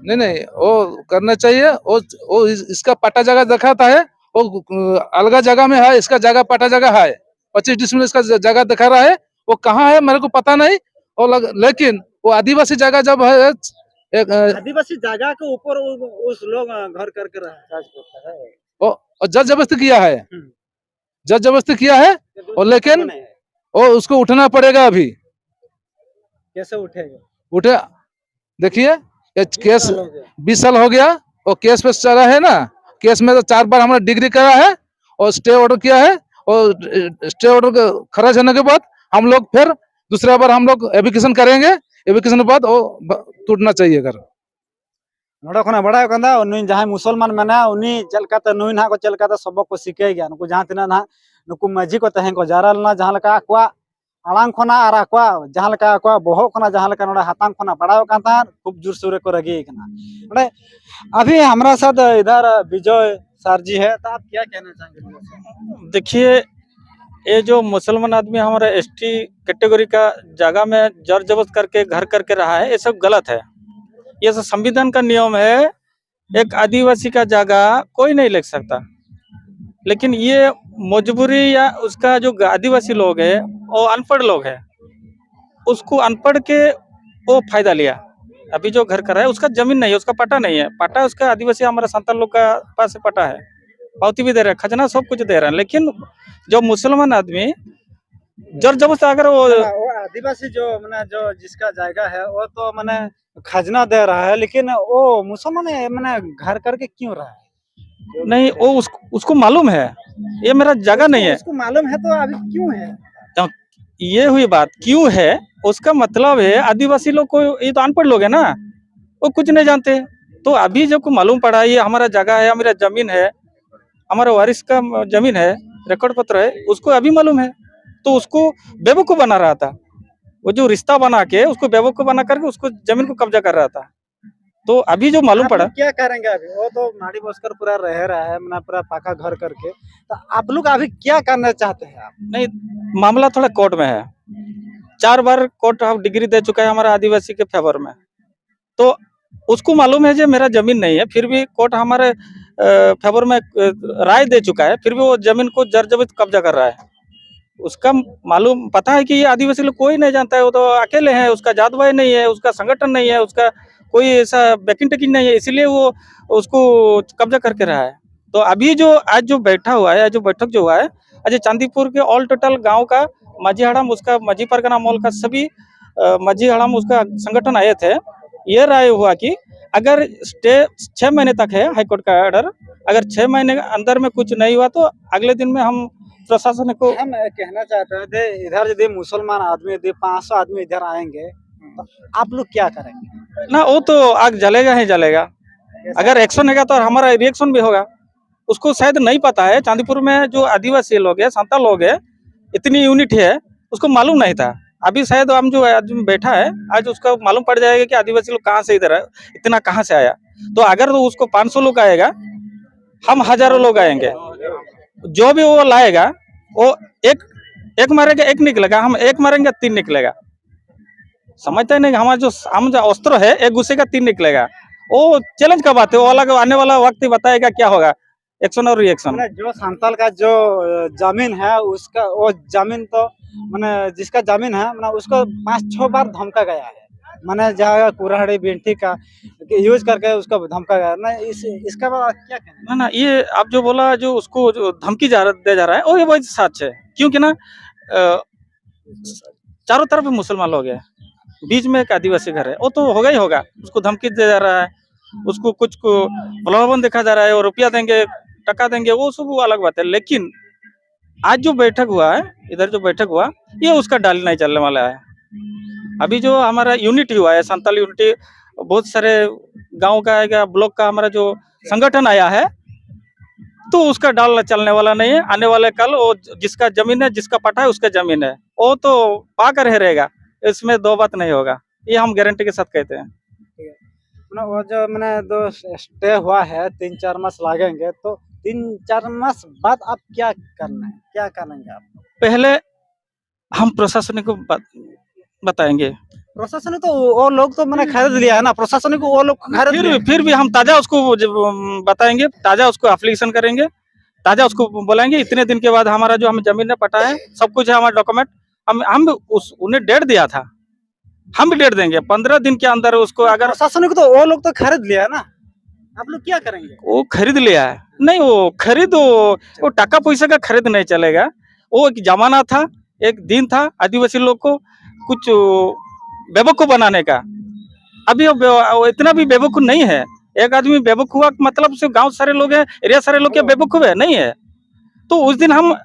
नहीं, नहीं, वो करना चाहिए। वो, वो इस-, इसका पट्टा जगह दिखाता है, वो, अ, अलगा जगह में है, इसका जगह, पट्टा जगह है, पच्चीस डिसमिल इसका ज-, जगह दिखा रहा है। वो कहाँ है मेरे को पता नहीं, वो लग-, लेकिन वो आदिवासी जगह जब है, एक, अ, आदिवासी जगह के ऊपर वो, उस लोग, अ, घर करके रहा है। वो, और जर जबरदस्ती किया है। हम्म। जर जबरदस्ती किया है, और लेकिन नहीं है। वो उसको उठना पड़ेगा अभी। कैसे उठेगा? उठे, देखिए, ये केस बीस साल हो गया। बीस साल हो गया, वो केस पे चला है ना, केस में तो चार बार हमने डिग्री करा है और स्टे ऑर्डर किया है, और स्टे ऑर्डर का खारिज होने के बाद हम लोग फिर दूसरा बार हम लोग एविक्शन करेंगे। एविक्शन के बाद वो ब-, टूटना चाहिए घर। ᱱᱚᱰᱮ ᱠᱷᱚᱱᱟᱜ ᱵᱟᱲᱟᱭᱚᱜ ᱠᱟᱱᱟ, ᱩᱱᱤ ᱡᱟᱦᱟᱸᱭ ᱢᱩᱥᱚᱞᱢᱟᱱ ᱢᱮᱱᱟᱭᱟ, ᱩᱱᱤ ᱪᱮᱫ ᱞᱮᱠᱟᱛᱮ, ᱱᱩᱭ ᱱᱟᱦᱟᱜ ᱠᱚ ᱪᱮᱫ ᱞᱮᱠᱟᱛᱮ ᱥᱚᱵᱚᱠ ᱠᱚ ᱥᱤᱠᱟᱹᱭ ᱜᱮᱭᱟ, ᱱᱩᱠᱩ ᱡᱟᱦᱟᱸ ᱛᱤᱱᱟᱹᱜ ᱱᱟᱦᱟᱜ ᱱᱩᱠᱩ ᱢᱟᱹᱡᱷᱤ ᱠᱚ ᱛᱟᱦᱮᱸ ᱠᱚ ᱡᱟᱣᱨᱟ ᱞᱮᱱᱟ, ᱡᱟᱦᱟᱸ ᱞᱮᱠᱟ ᱟᱠᱚᱣᱟᱜ ᱟᱲᱟᱝ ᱠᱷᱚᱱᱟᱜ ᱟᱨ ᱟᱠᱚᱣᱟᱜ ᱡᱟᱦᱟᱸ ᱞᱮᱠᱟ ᱟᱠᱚᱣᱟᱜ ᱵᱚᱦᱚᱜ ᱠᱷᱚᱱᱟᱜ, ᱡᱟᱦᱟᱸ ᱞᱮᱠᱟ ᱱᱚᱰᱮ ᱦᱟᱛᱟᱝ ᱠᱷᱚᱱᱟᱜ ᱵᱟᱲᱟᱭᱚᱜ ᱠᱟᱱ ᱛᱟᱦᱮᱸᱫ, ᱠᱷᱩᱵ ᱡᱳᱨ ᱥᱳᱨ ᱨᱮᱠᱚ ᱨᱟᱹᱜᱤ ᱠᱟᱱᱟ᱾ ᱱᱚᱰᱮ ᱟᱵᱷᱤ ᱦᱟᱢᱨᱟ ᱥᱟᱛ ᱤᱫᱷᱟᱨ ᱵᱤᱡᱚᱭ ᱥᱟᱨ ᱡᱤ ᱦᱮ, ᱛᱚ ᱟᱯ ᱠᱭᱟ ᱠᱮᱦᱱᱟ ᱪᱟᱦᱮᱸᱜᱮ? ᱫᱮᱠᱷᱤᱭᱮ, ये जो मुसलमान आदमी हमारा एसटी कैटेगरी का जगह में जर जबरदस्त करके घर करके रहा है, ये सब गलत है। ये सब संविधान का नियम है, एक आदिवासी का जगह कोई नहीं ले सकता। लेकिन ये मजबूरी या उसका जो आदिवासी लोग है, वो अनपढ़ लोग है, उसको अनपढ़ के वो फायदा लिया। अभी जो घर कर रहा है, उसका जमीन नहीं है, उसका पट्टा नहीं है। पट्टा उसका आदिवासी हमारा संताल लोग का पास से पट्टा है, पावती भी दे रहे हैं, खजाना सब कुछ दे रहे हैं। लेकिन जो मुसलमान आदमी जर जबरदस्त अगर वो वो आदिवासी जो मैंने जो जिसका जायगा है, वो तो मैंने खजाना दे रहा है, लेकिन वो मुसलमान है, मैंने घर करके क्यों रहा है? नहीं, वो उस, उसको मालूम है ये मेरा जगह नहीं है। उसको मालूम है तो अभी क्यों है? तो ये हुई बात, क्यों है? उसका मतलब है आदिवासी लोग को, ये तो अनपढ़ लोग है ना, वो कुछ नहीं जानते। तो अभी जब को मालूम पड़ा ये हमारा जगह है, हमारा जमीन है, हमारा वारिस का जमीन है, रिकॉर्ड पत्र है, उसको अभी मालूम है, तो उसको बेवकूफ़ बना रहा था। वो जो रिश्ता बना के उसको बेवकूफ़ बना करके उसको जमीन को कब्जा कर रहा था। तो अभी जो मालूम आप पड़ा लोग क्या करेंगे अभी? वो तो माड़ी बस्कर पूरा रह रहा है, मतलब पूरा पक्का घर करके, तो आप लोग अभी क्या करना चाहते हैं आप? नहीं, मामला थोड़ा कोर्ट में है। चार बार कोर्ट ऑफ डिग्री दे चुका है हमारा आदिवासी के फेवर में। तो उसको मालूम है जो मेरा जमीन नहीं है, फिर भी कोर्ट हमारे फेवर में अ, राय दे चुका है, फिर भी वो जमीन को जर जबरदस्त कब्जा कर रहा है। उसका मालूम पता है कि ये आदिवासी लोग कोई नहीं जानता है, वो तो अकेले हैं, उसका जात भाई नहीं है, उसका संगठन नहीं है, उसका कोई ऐसा बैकिंग टैकिंग नहीं है, इसीलिए वो उसको कब्जा करके रहा है। तो अभी जो आज जो बैठा हुआ है, आज जो बैठक जो हुआ है, आज चांदीपुर के ऑल टोटल गांव का माझी हड़ाम, उसका माझी परगना मोल का सभी अ, माझी हड़ाम उसका संगठन आए थे। ये राय हुआ कि अगर स्टे छः महीने तक है हाई कोर्ट का ऑर्डर, अगर छः महीने के अंदर में कुछ नहीं हुआ तो अगले दिन में हम प्रशासन को हम कहना चाहते हैं दे इधर यदि मुसलमान आदमी यदि पाँच सौ आदमी इधर आएंगे तो आप लोग क्या करेंगे? ना, वो तो आग जलेगा ही जलेगा। अगर एक्शन होगा तो हमारा रिएक्शन भी होगा। उसको शायद नहीं पता है, चांदीपुर में जो आदिवासी लोग हैं, संताल लोग हैं, इतनी यूनिट है, उसको मालूम नहीं था। अभी शायद हम जो आज बैठा है, आज उसको मालूम पड़ जाएगा कि आदिवासी लोग कहाँ से इधर है, इतना कहाँ से आया। तो अगर तो उसको पाँच सौ लोग आएगा, हम हज़ारों लोग आएंगे। जो भी वो लाएगा, वो एक एक मारेगा, एक निकलेगा, हम एक मारेंगे, तीन निकलेगा। समझता ही नहीं, हमारा जो हम जो अस्त्र है, एक घुसेगा, तीन निकलेगा। वो चैलेंज का बात है, वो अलग आने वाला वक्त ही बताएगा क्या होगा, एक्शन और रिएक्शन। मैंने जो संताल का जो अ, जमीन है, उसका वो जमीन तो मैंने जिसका जमीन है, मैंने उसको पांच छह बार धमका गया है। मैंने जहाँ कुराड़ी बिंठी का यूज करके उसको धमका गया ना। इस इसका बारे में क्या कहना है? ना ना, ये आप जो बोला, जो उसको जो धमकी जा, दे जा रहा है, वो ये वही सच है। क्योंकि ना अ, चारों तरफ मुसलमान लोग हैं, बीच में एक आदिवासी घर है, वो तो होगा ही होगा। उसको धमकी दे जा रहा है, उसको कुछ को प्रलोभन देखा जा रहा है, वो रुपया देंगे, टका देंगे, वो सब अलग बात है। लेकिन आज जो बैठक हुआ है, इधर जो बैठक हुआ, ये उसका डाल नहीं चलने वाला है। अभी जो हमारा यूनिटी हुआ है, संताल यूनिटी, बहुत सारे गांव का आएगा, ब्लॉक का हमारा जो संगठन आया है, तो उसका डाल चलने वाला नहीं है। आने वाले कल वो जिसका जमीन है, जिसका पट्टा है, उसका जमीन है, वो तो पाकर ही रहेगा, इसमें दो बात नहीं होगा। ये हम गारंटी के साथ कहते हैं। ना, वो जो मैंने दो स्टे हुआ है, तीन चार मास लगेंगे, तो तीन चार मास बाद आप क्या करना है, क्या करेंगे आप? पहले हम प्रशासनिक को बत, बताएंगे। प्रशासन ने तो वो लोग तो मैंने खरीद लिया है ना, प्रशासन को वो लोग खरीद फिर लिया। भी फिर भी हम ताजा उसको जब, अम, बताएंगे, ताजा उसको एप्लीकेशन करेंगे, ताजा उसको बुलाएंगे। इतने दिन के बाद हमारा जो हम जमीन में पट्टा है, सब कुछ है हमारा डॉक्यूमेंट, हम हम उस उन्हें डेट दिया था, हम भी डेट देंगे। पंद्रह दिन के अंदर उसको अगर प्रशासन को तो वो लोग तो खरीद लिया है ना, आप लोग क्या करेंगे? वो खरीद लिया है, नहीं, वो खरीद वो, वो टका पैसा का खरीद नहीं चलेगा। वो एक जमाना था, एक दिन था, आदिवासी लोग को कुछ बेवकूफ बनाने का। अभी वो बे- वो इतना भी बेवकूफ नहीं है। एक आदमी बेवकूफ हुआ मतलब से गांव सारे लोग हैं, एरिया सारे लोग क्या बेवकूफ है? नहीं है। तो उस दिन हम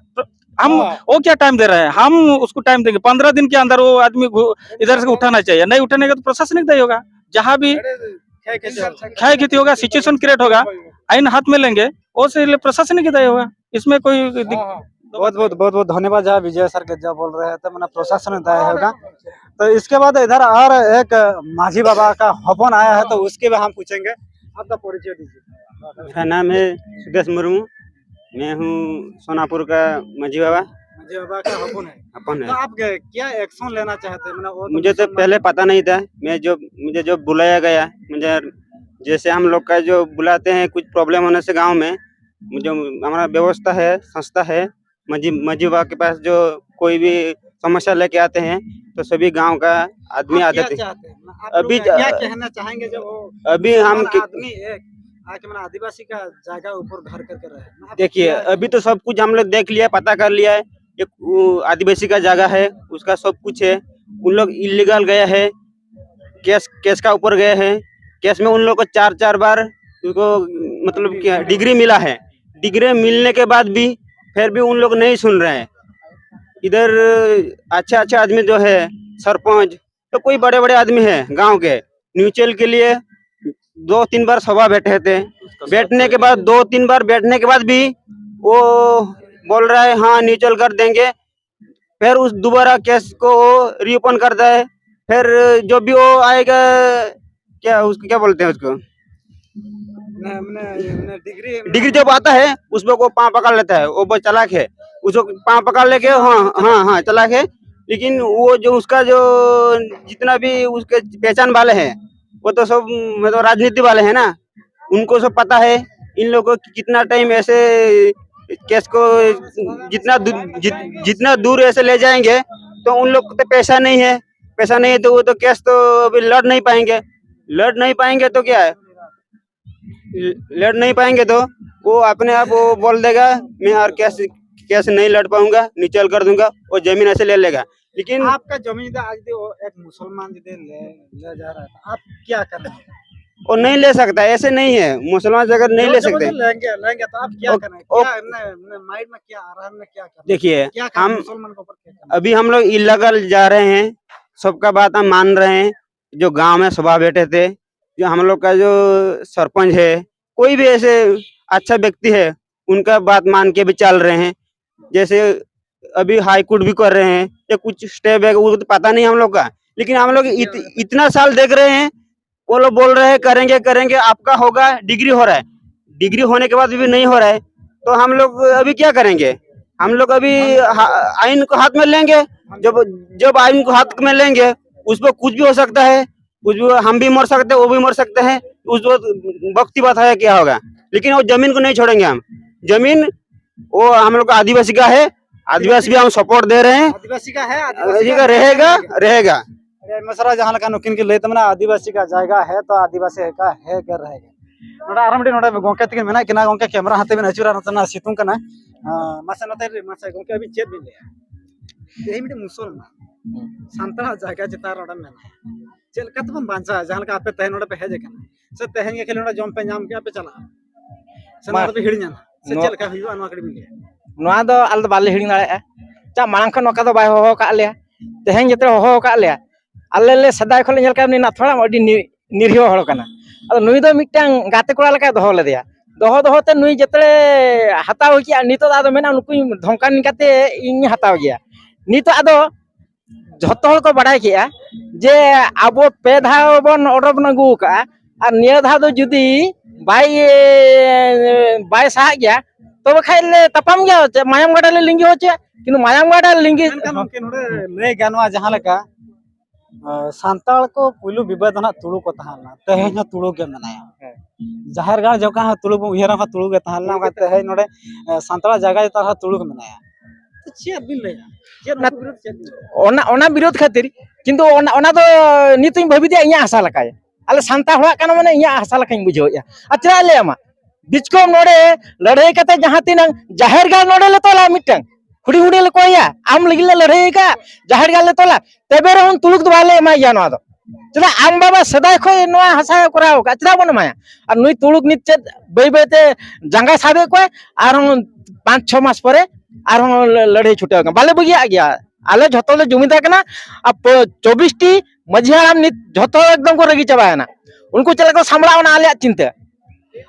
हम हाँ। वो क्या टाइम दे रहे हैं? हम उसको टाइम देंगे, पंद्रह दिन के अंदर वो आदमी घु- इधर से उठाना चाहिए। नहीं उठाने का तो प्रशासनिक दायी होगा। जहाँ भी क्या कहते हो? क्षय क्षति होगा, सिचुएशन क्रिएट होगा, आइन हाथ में लेंगे, वो से लिए प्रशासनिक ही दायी होगा। इसमें कोई दिक- बहुत बहुत बहुत बहुत धन्यवाद जहाँ विजय सर के जो बोल रहे थे, मैंने प्रशासन दायी होगा। तो इसके बाद इधर और एक माझी बाबा का हपन आया है, तो उसके भी हम पूछेंगे। आपका परिचय दीजिए। मेरा नाम है सुदेश मुर्मू। मैं हूँ सोनापुर का मझी बाबा। जो बाबा का अपन है। अपन तो है। आप क्या एक्शन लेना चाहते हैं? मतलब वो तो मुझे तो मुसलमान पहले पता नहीं था। मैं जो मुझे जो बुलाया गया, मुझे जैसे हम लोग का जो बुलाते हैं कुछ प्रॉब्लम होने से गांव में, जो हमारा व्यवस्था है, संस्था है, मजी मजी बाबा के पास जो कोई भी समस्या लेके आते हैं, तो सभी गांव का आदमी आते थे। अभी क्या कहना चाहेंगे जब वो अभी हम आदमी एक आके मैंने आदिवासी का जगह ऊपर घर करके रहे? देखिए, अभी तो सब कुछ हम लोग देख लिया, पता कर लिया है। एक आदिवासी का जगह है, उसका सब कुछ है। उन लोग इलीगल गए हैं, केस केस का ऊपर गए हैं। केस में उन लोग को चार चार बार उनको, मतलब क्या, डिग्री मिला है। डिग्री मिलने के बाद भी फिर भी उन लोग नहीं सुन रहे हैं। इधर अच्छा अच्छा आदमी जो है, सरपंच, तो कोई बड़े बड़े आदमी है गांव के, म्यूचुअल के लिए दो तीन बार सभा बैठे थे। बैठने के बाद, दो तीन बार बैठने के बाद भी वो बोल रहा है, हाँ, म्यूचुअल कर देंगे। फिर उस दोबारा केस को वो रीओपन करता है। फिर जो भी वो आएगा, क्या उसको क्या बोलते हैं उसको, डिग्री जब आता है, उसमें को पाँव पकड़ लेता है। वो बहुत चालाक है, उसको पाँव पकड़ लेके, हाँ हाँ हाँ, चालाक है। लेकिन वो जो उसका जो जितना भी उसके पहचान वाले हैं, वो तो सब, मतलब, राजनीति वाले हैं ना, उनको सब पता है। इन लोगों को कितना टाइम ऐसे केस को जितना दू, जित, जितना दूर ऐसे ले जाएंगे, तो उन लोग को तो पैसा नहीं है। पैसा नहीं है तो वो तो केस तो अभी लड़ नहीं पाएंगे। लड़ नहीं पाएंगे तो क्या है, लड़ नहीं पाएंगे तो वो अपने आप वो बोल देगा, मैं और केस केस नहीं लड़ पाऊंगा, म्यूचुअल कर दूंगा, वो जमीन ऐसे ले लेगा। लेकिन आपका जमीन यदि आज यदि वो एक मुसलमान यदि ले, ले जा रहा है तो आप क्या करेंगे? वो नहीं ले सकता, ऐसे नहीं है। मुसलमान अगर नहीं ले सकते, लेंगे लेंगे तो आप क्या करेंगे? क्या माइंड में क्या आ रहा है, क्या करेंगे? देखिए, हम मुसलमान के ऊपर क्या करेंगे? अभी हम लोग इलीगल जा रहे हैं, सबका बात हम मान रहे हैं। जो गांव में सभा बैठे थे, जो हम लोग का जो सरपंच है, कोई भी ऐसे अच्छा व्यक्ति है, उनका बात मान के भी चल रहे हैं। जैसे अभी हाई कोर्ट भी कर रहे हैं या कुछ स्टेप है, वो तो पता नहीं हम लोग का, लेकिन हम लोग इत, इतना साल देख रहे हैं। वो लोग बोल रहे हैं करेंगे करेंगे, आपका होगा, डिग्री हो रहा है, डिग्री होने के बाद भी नहीं हो रहा है, तो हम लोग अभी क्या करेंगे? हम लोग अभी हा-, आइन को हाथ में लेंगे। जब जब आइन को हाथ में लेंगे, उस पर कुछ भी हो सकता है। कुछ भी, हम भी मर सकते हैं, वो भी मर सकते हैं। उस वक्त वक्त की बात है, क्या होगा, लेकिन वो जमीन को नहीं छोड़ेंगे हम। जमीन वो हम लोग का आदिवासी का है, आदिवासी भी हम सपोर्ट दे रहे हैं। आदिवासी का है, आदिवासी आदिवासी का का रहेगा, रहेगा। रहेगा। ᱟᱹᱰᱤ ᱟᱭᱢᱟ ᱥᱟᱨᱦᱟᱣ᱾ ᱡᱟᱦᱟᱸ ᱞᱮᱠᱟ ᱱᱩᱠᱤᱱ ᱠᱤᱱ ᱞᱟᱹᱭ ᱛᱟᱵᱚᱱᱟ, ᱟᱹᱫᱤᱵᱟᱹᱥᱤ ᱠᱟ ᱡᱟᱭᱜᱟ ᱦᱮ ᱛᱚ ᱟᱹᱫᱤᱵᱟᱹᱥᱤ ᱠᱟ ᱦᱮ ᱜᱮ ᱨᱮᱦᱮᱜᱟ᱾ ᱱᱚᱰᱮ ᱟᱨᱦᱚᱸ ᱢᱤᱫᱴᱤᱡ ᱱᱚᱰᱮ ᱜᱚᱝᱠᱮ ᱛᱟᱹᱠᱤᱱ ᱢᱮᱱᱟᱜ ᱠᱤᱱᱟ᱾ ᱜᱚᱝᱠᱮ, ᱠᱮᱢᱨᱟ ᱦᱟᱱᱛᱮ ᱵᱮᱱ ᱟᱹᱪᱩᱨᱟ, ᱱᱚᱛᱮᱱᱟᱜ ᱥᱤᱛᱩᱝ ᱠᱟᱱᱟ᱾ ᱟᱸ, ᱢᱟᱥᱮ ᱱᱚᱛᱮ ᱨᱮ, ᱢᱟᱥᱮ ᱜᱚᱝᱠᱮ, ᱟᱹᱵᱤᱱ ᱪᱮᱫ ᱵᱤᱱ ᱞᱟᱹᱭᱟ? ᱛᱮᱦᱮᱧ ᱢᱤᱫᱴᱤᱡ ᱢᱩᱥᱚᱞᱢᱟᱱ ᱥᱟᱱᱛᱟᱲᱟᱜ ᱡᱟᱭᱜᱟ ᱪᱮᱛᱟᱱ ᱨᱮ ᱚᱸᱰᱮ ᱢᱮᱱᱟᱭᱟ, ᱪᱮᱫ ᱞᱮᱠᱟ ᱛᱮᱵᱚᱱ ᱵᱟᱧᱪᱟᱣᱟ? ᱡᱟᱦᱟᱸ ᱞᱮᱠᱟ ᱟᱯᱮ ᱛᱮᱦᱮᱧ ᱱᱚᱰᱮ ᱯᱮ ᱦᱮᱡ ᱟᱠᱟᱱᱟ, ᱥᱮ ᱛᱮᱦᱮᱧ ᱜᱮ ᱠᱷᱟᱹᱞᱤ ᱱᱚᱰᱮ ᱡᱚᱢ ᱯᱮ ᱧᱟᱢ ᱠᱮᱜᱼᱟ, ᱯᱮ ᱪᱟᱞᱟᱜᱼᱟ, ᱥᱮ ᱢᱟ, ᱱᱚᱣᱟ ᱫᱚᱯᱮ ᱦᱤᱲᱤᱧᱟ? ᱥᱮ ᱱᱚᱣᱟ ᱪᱮᱫ ᱞᱮᱠᱟ ᱦᱩᱭᱩᱜᱼᱟ, ᱱᱚᱣᱟ ᱠᱟᱹᱴᱤᱡ ᱵᱤᱱ ᱞᱟᱹᱭᱟ? ᱱᱚᱣᱟ ᱫᱚ ᱟᱞᱮ ᱫᱚ ᱵᱟᱞᱮ ᱦᱤᱲᱤᱧ ᱫᱟᱲᱮᱭᱟᱜᱼᱟ᱾ ᱪᱟ, ᱢᱟᱲᱟᱝ ᱠᱷᱚᱱ ᱱᱚᱝᱠᱟ ᱫᱚ ᱵᱟᱭ ᱦᱚᱦᱚ ᱟᱠᱟᱫ ᱞᱮᱭᱟ᱾ ᱛᱮᱦᱮᱧ ᱡᱟᱛᱮ ᱦᱚᱦᱚ ᱟᱠᱟᱫ ᱞᱮᱭᱟ, ᱟᱞᱮ ᱞᱮ ᱥᱮᱫᱟᱭ ᱠᱷᱚᱱ ᱞᱮ ᱧᱮᱞ ᱠᱟᱜ ᱱᱩᱭ ᱱᱟᱛᱷᱩ ᱦᱟᱲᱟᱢ ᱟᱹᱰᱤ ᱱᱤ-, ᱱᱤᱨᱤᱦᱚ ᱦᱚᱲ ᱠᱟᱱᱟ᱾ ᱟᱫᱚ ᱱᱩᱭ ᱫᱚ ᱢᱤᱫᱴᱟᱝ ᱜᱟᱛᱮ ᱠᱚᱲᱟ ᱞᱮᱠᱟᱭ ᱫᱚᱦᱚ ᱞᱮᱫᱮᱭᱟ᱾ ᱫᱚᱦᱚ ᱫᱚᱦᱚ ᱛᱮ ᱱᱩᱭ ᱡᱮᱛᱮ ᱦᱟᱛᱟᱣ ᱠᱮᱜᱼᱟ, ᱱᱤᱛᱚᱜ ᱫᱚ ᱟᱫᱚ ᱢᱮᱱᱟ ᱱᱩᱠᱩᱧ ᱫᱷᱚᱢᱠᱟᱣ ᱠᱟᱛᱮ ᱤᱧ ᱦᱟᱛᱟᱣ ᱜᱮᱭᱟ᱾ ᱱᱤᱛᱚᱜ ᱟᱫᱚ ᱡᱷᱚᱛᱚ ᱦᱚᱲ ᱠᱚ ᱵᱟᱲᱟᱭ ᱠᱮᱜᱼᱟ ᱡᱮ ᱟᱵᱚ ᱯᱮ ᱫᱷᱟᱣ ᱵᱚᱱ order ᱵᱚᱱ ᱟᱹᱜᱩ ᱟᱠᱟᱜᱼᱟ, ᱟᱨ ᱱᱤᱭᱟᱹ ᱫᱷᱟᱣ ᱫᱚ ᱡᱩᱫᱤ ᱵᱟᱭ, ᱵᱟᱭ ᱥᱟᱦᱟᱜ ᱜᱮᱭᱟ, ᱛᱚᱵᱮ ᱠᱷᱟᱡ ᱞᱮ ᱛᱟᱯᱟᱢ ᱜᱮᱭᱟ, ᱪᱮᱫ ᱢᱟᱭᱟᱢ ᱜᱟᱰᱟ ᱞᱮ ᱞᱤᱸᱜᱤ ᱦᱚᱪᱚᱭᱟ, ᱠᱤᱱᱛᱩ ᱢᱟᱭᱟᱢ ᱜᱟᱰᱟ ᱞᱤᱸᱜᱤ ᱢᱮᱱᱠᱷᱟᱱ ᱜᱚᱢᱠᱮ, ᱱᱚᱰᱮ ᱞᱟᱹᱭ ᱜᱟᱱᱚᱜᱼᱟ, ᱡᱟᱦᱟᱸ ᱞᱮᱠᱟ, ᱟᱸ, ᱥᱟᱱᱛᱟᱲ ᱠᱚ ᱯᱩᱭᱞᱩ ᱵᱤᱵᱟᱹᱫ ᱫᱚ ᱱᱟᱜ ᱛᱩᱲᱩᱠ ᱠᱚ ᱛᱟᱦᱮᱸ ᱞᱮᱱᱟ, ᱛᱮᱦᱮᱧ ᱦᱚᱸ ᱛᱩᱲᱩᱠ ᱜᱮ ᱢᱮᱱᱟᱭᱟ᱾ ᱦᱮᱸ᱾ ᱡᱟᱦᱮᱨ ᱜᱟᱲ ᱡᱚᱠᱷᱚᱱ ᱦᱚᱸ ᱛᱩᱲᱩᱠ ᱵᱚᱱ ᱩᱭᱦᱟᱹᱨᱟ, ᱚᱱᱠᱟ ᱛᱮᱦᱮᱧ ᱱᱚᱰᱮ, ᱟᱸ, ᱥᱟᱱᱛᱟᱲᱟᱜ ᱡᱟᱭᱜᱟ ᱪᱮᱛᱟᱱ ᱨᱮᱦᱚᱸ ᱛᱩᱲᱩᱠ ᱢᱮᱱᱟᱭᱟ᱾ ᱛᱚ ᱪᱮᱫ ᱵᱤᱱ ᱞᱟᱹᱭᱟ? ᱪᱮᱫ ᱚᱱᱟ ᱩᱱᱠᱩ ᱵᱤᱨᱩᱫᱷ ᱪᱮᱫ ᱵᱤᱱ ᱞᱟᱹᱭᱟ? ᱚᱱᱟ, ᱚᱱᱟ ᱵᱤᱨᱳᱫᱷ ᱠᱷᱟᱹᱛᱤᱨ, ᱠᱤᱱᱛᱩ ᱚᱱᱟ, ᱚᱱᱟ ᱫᱚ ᱱᱤᱛ ᱤᱧ ᱵᱷᱟᱹᱵᱤᱛᱮ ᱤᱧᱟᱹᱜ ᱦᱟᱥᱟ ᱞᱮᱠᱟᱭ᱾ ᱟᱞᱮ ᱥᱟᱱᱛᱟᱲ ᱦᱚᱲᱟᱜ ᱠᱟᱱᱟ ᱢᱟᱱᱮ ᱤᱧᱟᱹᱜ ᱦᱟᱥᱟ ᱞᱮᱠᱟᱧ ᱵᱩᱡᱷᱟᱹᱣᱮᱫᱼᱟ᱾ ᱟᱨ ᱪᱮᱫᱟᱜ ᱞᱟᱹᱭ ᱟᱢᱟ? ᱵᱤᱪᱠᱚᱢ ᱱᱚᱰᱮ ᱞᱟᱹᱲᱦᱟᱹᱭ ᱠᱟᱛᱮ ᱡᱟᱦᱟᱸ ᱛᱤᱱᱟᱹᱝ ᱡᱟᱦᱮᱨ ᱜᱟᱲ ᱱᱚᱰᱮ ᱞᱮ ᱛᱚᱞᱟ ᱢᱤᱫᱴᱟᱝ, ᱦᱩᱰᱤᱧ ᱦᱩᱰᱤᱧ ᱞᱮ ᱠᱚᱭᱟ, ᱟᱢ ᱞᱟᱹᱜᱤᱫ ᱞᱮ ᱞᱟᱹᱲᱦᱟᱹᱭ ᱟᱠᱟᱫ, ᱡᱟᱦᱮᱨ ᱜᱟᱲ ᱞᱮ ᱛᱚᱞᱟ, ᱛᱚᱵᱮ ᱨᱮᱦᱚᱸ ᱛᱩᱲᱩᱠ ᱫᱚ ᱵᱟᱞᱮ ᱮᱢᱟᱭ ᱜᱮᱭᱟ ᱱᱚᱣᱟ ᱫᱚ᱾ ᱪᱮᱫᱟᱜ? ᱟᱢ ᱵᱟᱵᱟ ᱥᱮᱫᱟᱭ ᱠᱷᱚᱱ ᱱᱚᱣᱟ ᱦᱟᱥᱟ ᱠᱚᱨᱟᱣ ᱟᱠᱟᱫ, ᱪᱮᱫᱟᱜ ᱵᱚᱱ ᱮᱢᱟᱭᱟ? ᱟᱨ ᱱᱩᱭ ᱛᱩᱲᱩᱠ ᱱᱤᱛ ᱪᱮᱫ ᱵᱟᱹᱭ ᱵᱟᱹᱭ ᱛᱮ ᱡᱟᱸᱜᱟ ᱥᱟᱵᱮᱫ ᱠᱚᱣᱟᱭ, ᱟᱨᱦᱚᱸ ᱯᱟᱸᱪ ᱪᱷᱚ ᱢᱟᱥ ᱯᱚᱨᱮ ᱟᱨᱦᱚᱸ ᱞᱟᱹ-, ᱞᱟᱹᱲᱦᱟᱹᱭ ᱪᱷᱩᱴᱟᱹᱣ ᱟᱠᱟᱱᱟ᱾ ᱵᱟᱞᱮ ᱵᱟᱹᱜᱤᱭᱟᱜ ᱜᱮᱭᱟ, ᱟᱞᱮ ᱡᱷᱚᱛᱚ ᱞᱮ ᱡᱩᱢᱤᱫ ᱟᱠᱟᱱᱟ᱾ ᱟᱨ ᱯᱚ-, ᱪᱚᱵᱵᱤᱥ ᱴᱤ ᱢᱟᱹᱡᱷᱤ ᱦᱟᱲᱟᱢ ᱱᱤᱛ ᱡᱷᱚᱛᱚ ᱮᱠᱫᱚᱢ ᱠᱚ ᱨᱟᱹᱜᱤ ᱪᱟᱵᱟᱭᱮᱱᱟ᱾ ᱩᱱᱠᱩ ᱪᱮᱫ ᱞᱮᱠᱟ ᱠᱚ ᱥᱟᱢᱵᱲᱟᱣ ᱮᱱᱟ ᱟᱞᱮᱭᱟᱜ ᱪᱤᱱᱛᱟᱹ᱾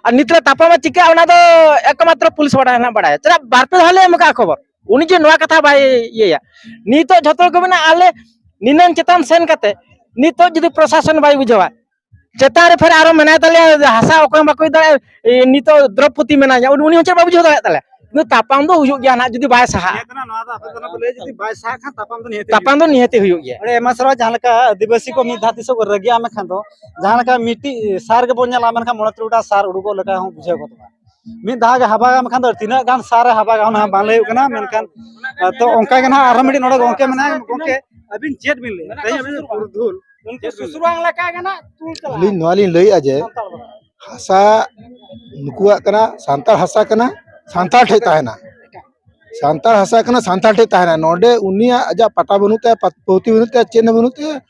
ᱟᱨ ᱱᱤᱛ ᱞᱮ ᱛᱟᱯᱟᱢᱟ ᱪᱤᱠᱟᱹᱜᱼᱟ, ᱚᱱᱟ ᱫᱚ ᱮᱠᱢᱟᱛᱨᱚ ᱯᱩᱞᱤᱥ ᱵᱟᱲᱟᱭ ᱨᱮᱱᱟᱜ ᱵᱟᱲᱟᱭᱟ᱾ ᱪᱮᱫᱟᱜ ᱵᱟᱨ ᱯᱮ ᱫᱷᱟᱣ ᱞᱮ ᱮᱢ ᱟᱠᱟᱫᱼᱟ ᱠᱷᱚᱵᱚᱨ, ᱩᱱᱤ ᱡᱮ ᱱᱚᱣᱟ ᱠᱟᱛᱷᱟ ᱵᱟᱭ ᱤᱭᱟᱹᱭᱟ᱾ ᱱᱤᱛᱚᱜ ᱡᱷᱚᱛᱚ ᱦᱚᱲ ᱠᱚ ᱢᱮᱱᱟ ᱟᱞᱮ ᱱᱤᱱᱟᱹᱝ ᱪᱮᱛᱟᱱ ᱥᱮᱱ ᱠᱟᱛᱮ ᱱᱤᱛᱚᱜ ᱡᱩᱫᱤ ᱯᱨᱚᱥᱟᱥᱚᱱ ᱵᱟᱭ ᱵᱩᱡᱷᱟᱹᱣᱟ, ᱪᱮᱛᱟᱱ ᱨᱮ ᱯᱷᱮᱨ ᱟᱨᱚ ᱢᱮᱱᱟᱭ ᱛᱟᱞᱮᱭᱟ, ᱦᱟᱥᱟ ᱚᱠᱚᱭ ᱦᱚᱸ ᱵᱟᱠᱚ ᱤᱫᱤ ᱫᱟᱲᱮᱭᱟᱜᱼᱟ᱾ ᱮ, ᱱᱤᱛᱚᱜ ᱫᱨᱚᱯᱚᱫᱤ ᱢᱮᱱᱟᱭᱟ, ᱩᱱᱤ, ᱩᱱᱤ ᱦᱚᱸ ᱪᱮᱫ ᱵᱟᱭ ᱵᱩᱡᱷᱟᱹᱣ ᱫᱟᱲᱮᱭᱟᱜ ᱛᱟᱞᱮᱭᱟ᱾ ᱛᱟᱯᱟᱢ ᱫᱚ ᱦᱩᱭᱩᱜ ᱜᱮᱭᱟ ᱱᱟᱦᱟᱜ, ᱡᱩᱫᱤ ᱵᱟᱭ ᱥᱟᱦᱟᱜᱼᱟ᱾ ᱱᱤᱭᱟᱹ ᱛᱮᱱᱟᱜ ᱱᱚᱣᱟ ᱫᱚ ᱟᱯᱮ ᱫᱚ ᱯᱮ ᱞᱟᱹᱭᱟ, ᱡᱩᱫᱤ ᱵᱟᱭ ᱥᱟᱦᱟᱜ ᱠᱷᱟᱱ ᱛᱟᱯᱟᱢ ᱫᱚ ᱱᱤᱦᱟᱹᱛ ᱛᱟᱯᱟᱢ ᱫᱚ ᱱᱤᱦᱟᱹᱛ ᱦᱩᱭᱩᱜ ᱜᱮᱭᱟ᱾ ᱚᱸᱰᱮ ᱮᱢᱟ ᱥᱟᱨᱟ ᱡᱟᱦᱟᱸ ᱞᱮᱠᱟ ᱟᱹᱫᱤᱵᱟᱹᱥᱤ ᱠᱚ ᱢᱤᱫ ᱫᱷᱟᱣ ᱛᱤᱥᱚᱜ ᱠᱚ ᱨᱟᱹᱜᱤᱜᱼᱟ ᱢᱮᱱᱠᱷᱟᱱ ᱫᱚ, ᱡᱟᱦᱟᱸ ᱞᱮᱠᱟ ᱢᱤᱫᱴᱤᱡ ᱥᱟᱨ ᱜᱮᱵᱚᱱ ᱧᱮᱞᱟ, ᱢᱮᱱᱠᱷᱟᱱ ᱢᱚᱬᱮ ᱛᱩᱨᱩᱭ ᱜᱚᱴᱟᱝ ᱥᱟᱨ ᱩᱰᱩᱠᱚᱜ ᱞᱮᱠᱟ ᱦᱚᱸ ᱵᱩᱡᱷᱟᱹᱣ ᱜᱚᱫᱚᱜᱼᱟ᱾ ᱢᱤᱫ ᱫᱷᱟᱣ ᱜᱮ ᱦᱟᱵᱟᱜᱟ ᱢᱮᱱᱠᱷᱟᱱ ᱫᱚ ᱛᱤᱱᱟᱹᱜ ᱜᱟᱱ ᱥᱟᱨ ᱮ ᱦᱟᱵᱟᱜᱟ, ᱚᱱᱟ ᱦᱚᱸ ᱵᱟᱝ ᱞᱟᱹᱭ ᱦᱩᱭᱩᱜ ᱠᱟᱱᱟ᱾ ᱢᱮᱱᱠᱷᱟᱱ ᱛᱚ ᱚᱱᱠᱟ ᱜᱮ ᱱᱟᱦᱟᱜ ᱟᱨᱦᱚᱸ ᱢᱤᱫᱴᱤᱡ ᱱᱚᱰᱮ ᱜᱚᱝᱠᱮ ᱢᱮᱱᱟᱭᱟ, ᱜᱚᱝᱠᱮ ᱟᱹᱵᱤᱱ ᱪᱮᱫ ᱵᱤᱱ ᱞᱟᱹᱭᱟ? ᱛᱮᱦᱮᱧ ᱟᱹᱵᱤᱱ ᱯᱩᱨᱩᱫᱷᱩᱞ, ᱩᱱᱠᱩ ᱥᱩᱥᱩᱨᱣᱟᱝ ᱞᱮᱠᱟ ᱜᱮ ᱱᱟᱦᱟᱜ ᱛᱩᱞ ᱪᱟᱞᱟᱜᱼᱟ᱾ ᱟᱹᱞᱤᱧ ᱱᱚᱣᱟ ᱞᱤᱧ ᱞᱟᱹᱭᱮᱫᱼᱟ ᱡᱮ ᱥᱟᱱᱛᱟᱲ ᱵᱟᱠᱷᱨᱟ᱾ ᱦᱟᱥᱟ ᱱᱩᱠᱩᱣᱟᱜ ᱠᱟᱱᱟ, ᱥᱟᱱᱛᱟᱲ ᱦᱟᱥᱟ ᱠᱟᱱᱟ, ᱥᱟᱱᱛᱟᱲ ᱴᱷᱮᱡ ᱛᱟᱦᱮᱱᱟ᱾ ᱥᱟᱱᱛᱟᱲ ᱦᱟᱥᱟ ᱠᱟᱱᱟ, ᱥᱟᱱᱛᱟᱲ ᱴᱷᱮᱡ ᱛᱟᱦᱮᱱᱟ᱾ ᱱᱚᱰᱮ ᱩᱱᱤᱭᱟᱜ ᱟᱡᱟᱜ ᱯᱟᱴᱟ ᱵᱟᱹᱱᱩᱜ ᱛᱟᱭᱟ, ᱯᱟᱛ-, ᱯᱩᱛᱷᱤ ᱵᱟᱹᱱᱩᱜ ᱛᱟᱭᱟ, ᱪᱮᱫ ᱦᱚᱸ ᱵᱟᱹᱱᱩᱜ ᱛᱟᱭᱟ᱾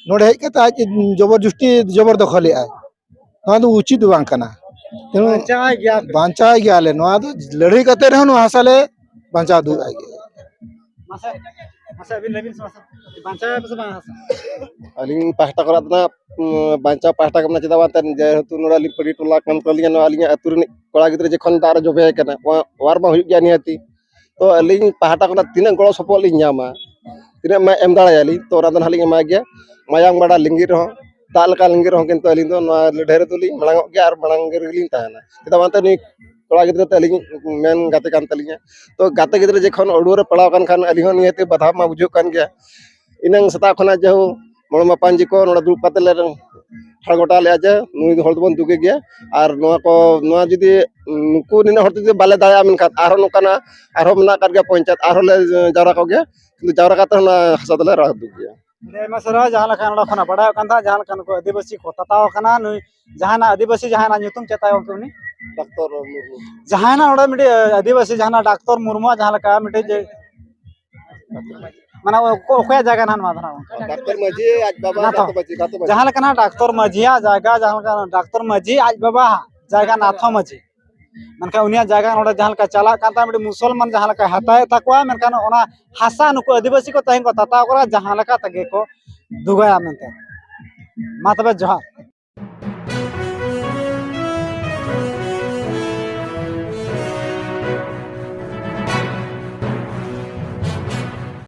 ᱱᱚᱰᱮ ᱦᱮᱡ ᱠᱟᱛᱮ ᱟᱡ ᱡᱚᱵᱚᱨ ᱡᱚᱥᱛᱤ ᱡᱚᱵᱚᱨ ᱫᱚᱠᱷᱚᱞᱮᱜᱼᱟᱭ᱾ ᱱᱚᱣᱟ ᱫᱚ ᱩᱪᱤᱛ ᱫᱚ ᱵᱟᱝ ᱠᱟᱱᱟ᱾ ᱛᱮᱱᱩ ᱵᱟᱧᱪᱟᱣ ᱜᱮᱭᱟ ᱯᱮ᱾ ᱵᱟᱧᱪᱟᱣ ᱜᱮᱭᱟᱞᱮ᱾ ᱱᱚᱣᱟ ᱫᱚ ᱞᱟᱹᱲᱦᱟᱹᱭ ᱠᱟᱛᱮ ᱨᱮᱦᱚᱸ ᱱᱚᱣᱟ ᱦᱟᱥᱟ ᱞᱮ ᱵᱟᱧᱪᱟᱣ ᱫᱚᱦᱚᱭ ᱜᱮᱭᱟ᱾ ᱢᱟᱥᱮ, ᱢᱟᱥᱮ ᱟᱹᱵᱤᱱ ᱞᱟᱹᱭ ᱵᱤᱱ ᱥᱮ, ᱢᱟᱥᱮ ᱵᱟᱧᱪᱟᱣ ᱟᱯᱮ ᱥᱮ ᱵᱟᱝ ᱦᱟᱥᱟ? ᱟᱹᱞᱤᱧ ᱯᱟᱦᱴᱟ ᱠᱷᱚᱱᱟᱜ ᱫᱚ ᱱᱟᱜ, ᱩᱸ, ᱵᱟᱧᱪᱟᱣ ᱯᱟᱦᱴᱟ ᱠᱷᱚᱱᱟᱜ ᱪᱮᱫᱟᱜ ᱵᱟᱝ ᱛᱟᱦᱮᱱ, ᱡᱮᱦᱮᱛᱩ ᱱᱚᱰᱮ ᱟᱹᱞᱤᱧ ᱯᱟᱹᱰᱤ ᱴᱚᱞᱟ ᱠᱟᱱ ᱛᱟᱹᱞᱤᱧᱟ, ᱱᱚᱣᱟ ᱟᱹᱞᱤᱧᱟᱜ ᱟᱹᱛᱩ ᱨᱤᱱᱤᱡ ᱠᱚᱲᱟ ᱜᱤᱫᱽᱨᱟᱹ ᱡᱚᱠᱷᱚᱱ ᱫᱟᱜ ᱨᱮ ᱡᱚᱵᱮ ᱟᱠᱟᱱᱟ, ᱚᱣᱟ-, ᱚᱣᱟᱨ ᱢᱟ ᱦᱩᱭᱩᱜ ᱜᱮᱭᱟ ᱱᱤᱦᱟᱹᱛᱤ᱾ ᱛᱚ ᱟᱹᱞᱤᱧ ᱯᱟᱦᱴᱟ ᱠᱷᱚᱱᱟᱜ ᱛᱤᱱᱟᱹᱜ ᱜᱚᱲᱚ ᱥᱚᱯᱚᱦᱚᱫ ᱞᱤᱧ ᱧᱟᱢᱟ, ᱛᱤᱱᱟᱹᱜ ᱢᱟ ᱮᱢ ᱫᱟᱲᱮᱭᱟᱞᱤᱧ, ᱛᱚ ᱚᱱᱟ ᱫᱚ ᱱᱟᱦᱟᱜ ᱞᱤᱧ ᱮᱢᱟᱭ ᱜᱮᱭᱟ᱾ ᱢᱟᱭᱟᱝ ᱜᱟᱰᱟ ᱞᱤᱸᱜᱤ ᱨᱮᱦᱚᱸ, ᱫᱟᱜ ᱞᱮᱠᱟ ᱞᱤᱸᱜᱤ ᱨᱮᱦᱚᱸ, ᱠᱤᱱᱛᱩ ᱟᱹᱞᱤᱧ ᱫᱚ ᱱᱚᱣᱟ ᱞᱟᱹᱲᱦᱟᱹᱭ ᱨᱮᱫᱚ ᱞᱤᱧ ᱢᱟᱲᱟᱝᱚᱜ ᱜᱮᱭᱟ ᱟᱨ ᱢᱟᱲᱟᱝ ᱨᱮᱜᱮ ᱞᱤᱧ ᱛᱟᱦᱮᱱᱟ᱾ ᱪᱮᱫᱟᱜ ᱵᱟᱝᱛᱮ ᱱᱩᱭ ᱠᱚᱲᱟ ᱜᱤᱫᱽᱨᱟᱹ ᱛᱮ ᱟᱹᱞᱤᱧ ᱢᱮᱱ ᱜᱟᱛᱮ ᱠᱟᱱ ᱛᱟᱹᱞᱤᱧᱟ᱾ ᱛᱚ ᱜᱟᱛᱮ ᱜᱤᱫᱽᱨᱟᱹ ᱡᱚᱠᱷᱚᱱ ᱟᱹᱲᱩᱣᱟᱹ ᱨᱮ ᱯᱟᱲᱟᱣ ᱟᱠᱟᱱ ᱠᱷᱟᱱ ᱟᱹᱞᱤᱧ ᱦᱚᱸ ᱱᱤᱦᱟᱹᱛ ᱵᱟᱫᱷᱟ ᱢᱟ ᱵᱩᱡᱷᱟᱹᱜ ᱠᱟᱱ ᱜᱮᱭᱟ᱾ ᱤᱱᱟᱹᱝ ᱥᱮᱛᱟᱜ ᱠᱷᱚᱱᱟᱜ ᱡᱮᱦᱳ ᱢᱚᱬᱮ ᱢᱟᱯᱟᱧᱡᱤ ᱠᱚ ᱱᱚᱰᱮ ᱫᱩᱲᱩᱵ ᱠᱟᱛᱮ ᱞᱮ ᱴᱷᱟᱲ ᱜᱚᱴᱟ ᱞᱮᱫᱼᱟ ᱡᱮ ᱱᱩᱭ ᱦᱚᱲ ᱫᱚᱵᱚᱱ ᱫᱩᱜᱮ ᱜᱮᱭᱟ᱾ ᱟᱨ ᱱᱚᱣᱟ ᱠᱚ, ᱱᱚᱣᱟ ᱡᱩᱫᱤ ᱱᱩᱠᱩ ᱱᱤᱱᱟᱹᱜ ᱦᱚᱲ ᱛᱮ ᱡᱩᱫᱤ ᱵᱟᱞᱮ ᱫᱟᱲᱮᱭᱟᱜᱼᱟ, ᱢᱮᱱᱠᱷᱟᱱ ᱟᱨᱦᱚᱸ ᱱᱚᱝᱠᱟᱱᱟᱜ ᱟᱨᱦᱚᱸ ᱢᱮᱱᱟᱜ ᱟᱠᱟᱫ ᱜᱮᱭᱟ ᱯᱚᱧᱪᱟᱭᱮᱛ, ᱟᱨᱦᱚᱸ ᱞᱮ ᱡᱟᱣᱨᱟ ᱠᱚᱜ ᱜᱮᱭᱟ, ᱠᱤᱱᱛᱩ ᱡᱟᱣᱨᱟ ᱠᱟᱛᱮ ᱚᱱᱟ ᱦᱟᱥᱟ ᱫᱚᱞᱮ ᱨᱟᱲ ᱫᱩᱜ ᱜᱮᱭᱟ᱾ ᱟᱹᱰᱤ ᱟᱭᱢᱟ ᱥᱟᱨᱦᱟᱣ᱾ ᱡᱟᱦᱟᱸ ᱞᱮᱠᱟ ᱱᱚᱰᱮ ᱠᱷᱚᱱᱟᱜ ᱵᱟᱰᱟᱭᱚᱜ ᱠᱟᱱ ᱛᱟᱦᱮᱸᱫ, ᱡᱟᱦᱟᱸ ᱞᱮᱠᱟ ᱱᱩᱠᱩ ᱟᱹᱫᱤᱵᱟᱹᱥᱤ ᱠᱚ ᱛᱟᱛᱟᱣ ᱟᱠᱟᱱᱟ, ᱱᱩᱭ ᱡᱟᱦᱟᱱᱟᱜ ᱟᱹᱫᱤᱵᱟᱹᱥᱤ ᱡᱟᱦᱟᱱᱟᱜ ᱧᱩᱛᱩᱢ ᱪᱮᱫ ᱛᱟᱭ ᱜᱚᱢᱠᱮ ᱩᱱᱤ? ᱰᱟᱠᱛᱚᱨ ᱢᱩᱨᱢᱩ᱾ ᱡᱟᱦᱟᱱᱟᱜ ᱱᱚᱰᱮ ᱢᱤᱫᱴᱤᱡ ᱟᱹᱫᱤᱵᱟᱹᱥᱤ ᱡᱟᱦᱟᱱᱟᱜ ᱰᱟᱠᱛᱚᱨ ᱢᱩᱨᱢᱩᱣᱟᱜ ᱡᱟᱦᱟᱸ ᱞᱮᱠᱟ ᱢᱤᱫᱴᱤᱡ ᱡᱮ, ᱢᱟᱱᱮ ᱚᱠᱚ-, ᱚᱠᱚᱭᱟᱜ ᱡᱟᱭᱜᱟ ᱱᱟᱦᱟᱜ ᱱᱚᱣᱟ ᱫᱚ ᱱᱟᱦᱟᱜ ᱜᱚᱢᱠᱮ? ᱰᱟᱠᱛᱚᱨ ᱢᱟᱹᱡᱷᱤ ᱟᱡ ᱵᱟᱵᱟ ᱱᱟᱛᱷᱚ᱾ ᱱᱟᱛᱷᱚ ᱢᱟᱹᱡᱷᱤ, ᱱᱟᱛᱷᱚ ᱢᱟᱹᱡᱷᱤ᱾ ᱡᱟᱦᱟᱸ ᱞᱮᱠᱟ ᱱᱟᱦᱟᱜ ᱰᱟᱠᱛᱚᱨ ᱢᱟᱹᱡᱷᱤᱭᱟᱜ ᱡᱟᱭᱜᱟ, ᱡᱟᱦᱟᱸ ᱞᱮᱠᱟ ᱰᱟᱠᱛᱚᱨ ᱢᱟᱹᱡᱷᱤ ᱟᱡ ᱵᱟᱵᱟ ᱡᱟᱭᱜᱟ ᱱᱟᱛᱷᱚ ᱢᱟᱹᱡᱷᱤ, ᱢᱮᱱᱠᱷᱟᱱ ᱩᱱᱤᱭᱟᱜ ᱡᱟᱭᱜᱟ ᱱᱚᱰᱮ ᱡᱟᱦᱟᱸ ᱞᱮᱠᱟ ᱪᱟᱞᱟᱜ ᱠᱟᱱ ᱛᱟᱭ, ᱢᱤᱫᱴᱤᱡ ᱢᱩᱥᱚᱞᱢᱟᱱ ᱡᱟᱦᱟᱸ ᱞᱮᱠᱟᱭ ᱦᱟᱛᱟᱣᱮᱫ ᱛᱟᱠᱚᱣᱟ, ᱢᱮᱱᱠᱷᱟᱱ ᱚᱱᱟ ᱦᱟᱥᱟ ᱱᱩᱠᱩ ᱟᱹᱫᱤᱵᱟᱹᱥᱤ ᱠᱚ ᱛᱮᱦᱮᱧ ᱠᱚ ᱛᱟᱛᱟᱣ ᱠᱟᱱᱟ, ᱡᱟᱦᱟᱸ ᱞᱮᱠᱟ ᱛᱮᱜᱮ ᱠᱚ ᱫᱩᱜᱟᱭᱟ ᱢᱮᱱᱛᱮ᱾ ᱢᱟ ᱛᱚᱵᱮ ᱡᱚᱦᱟᱨ᱾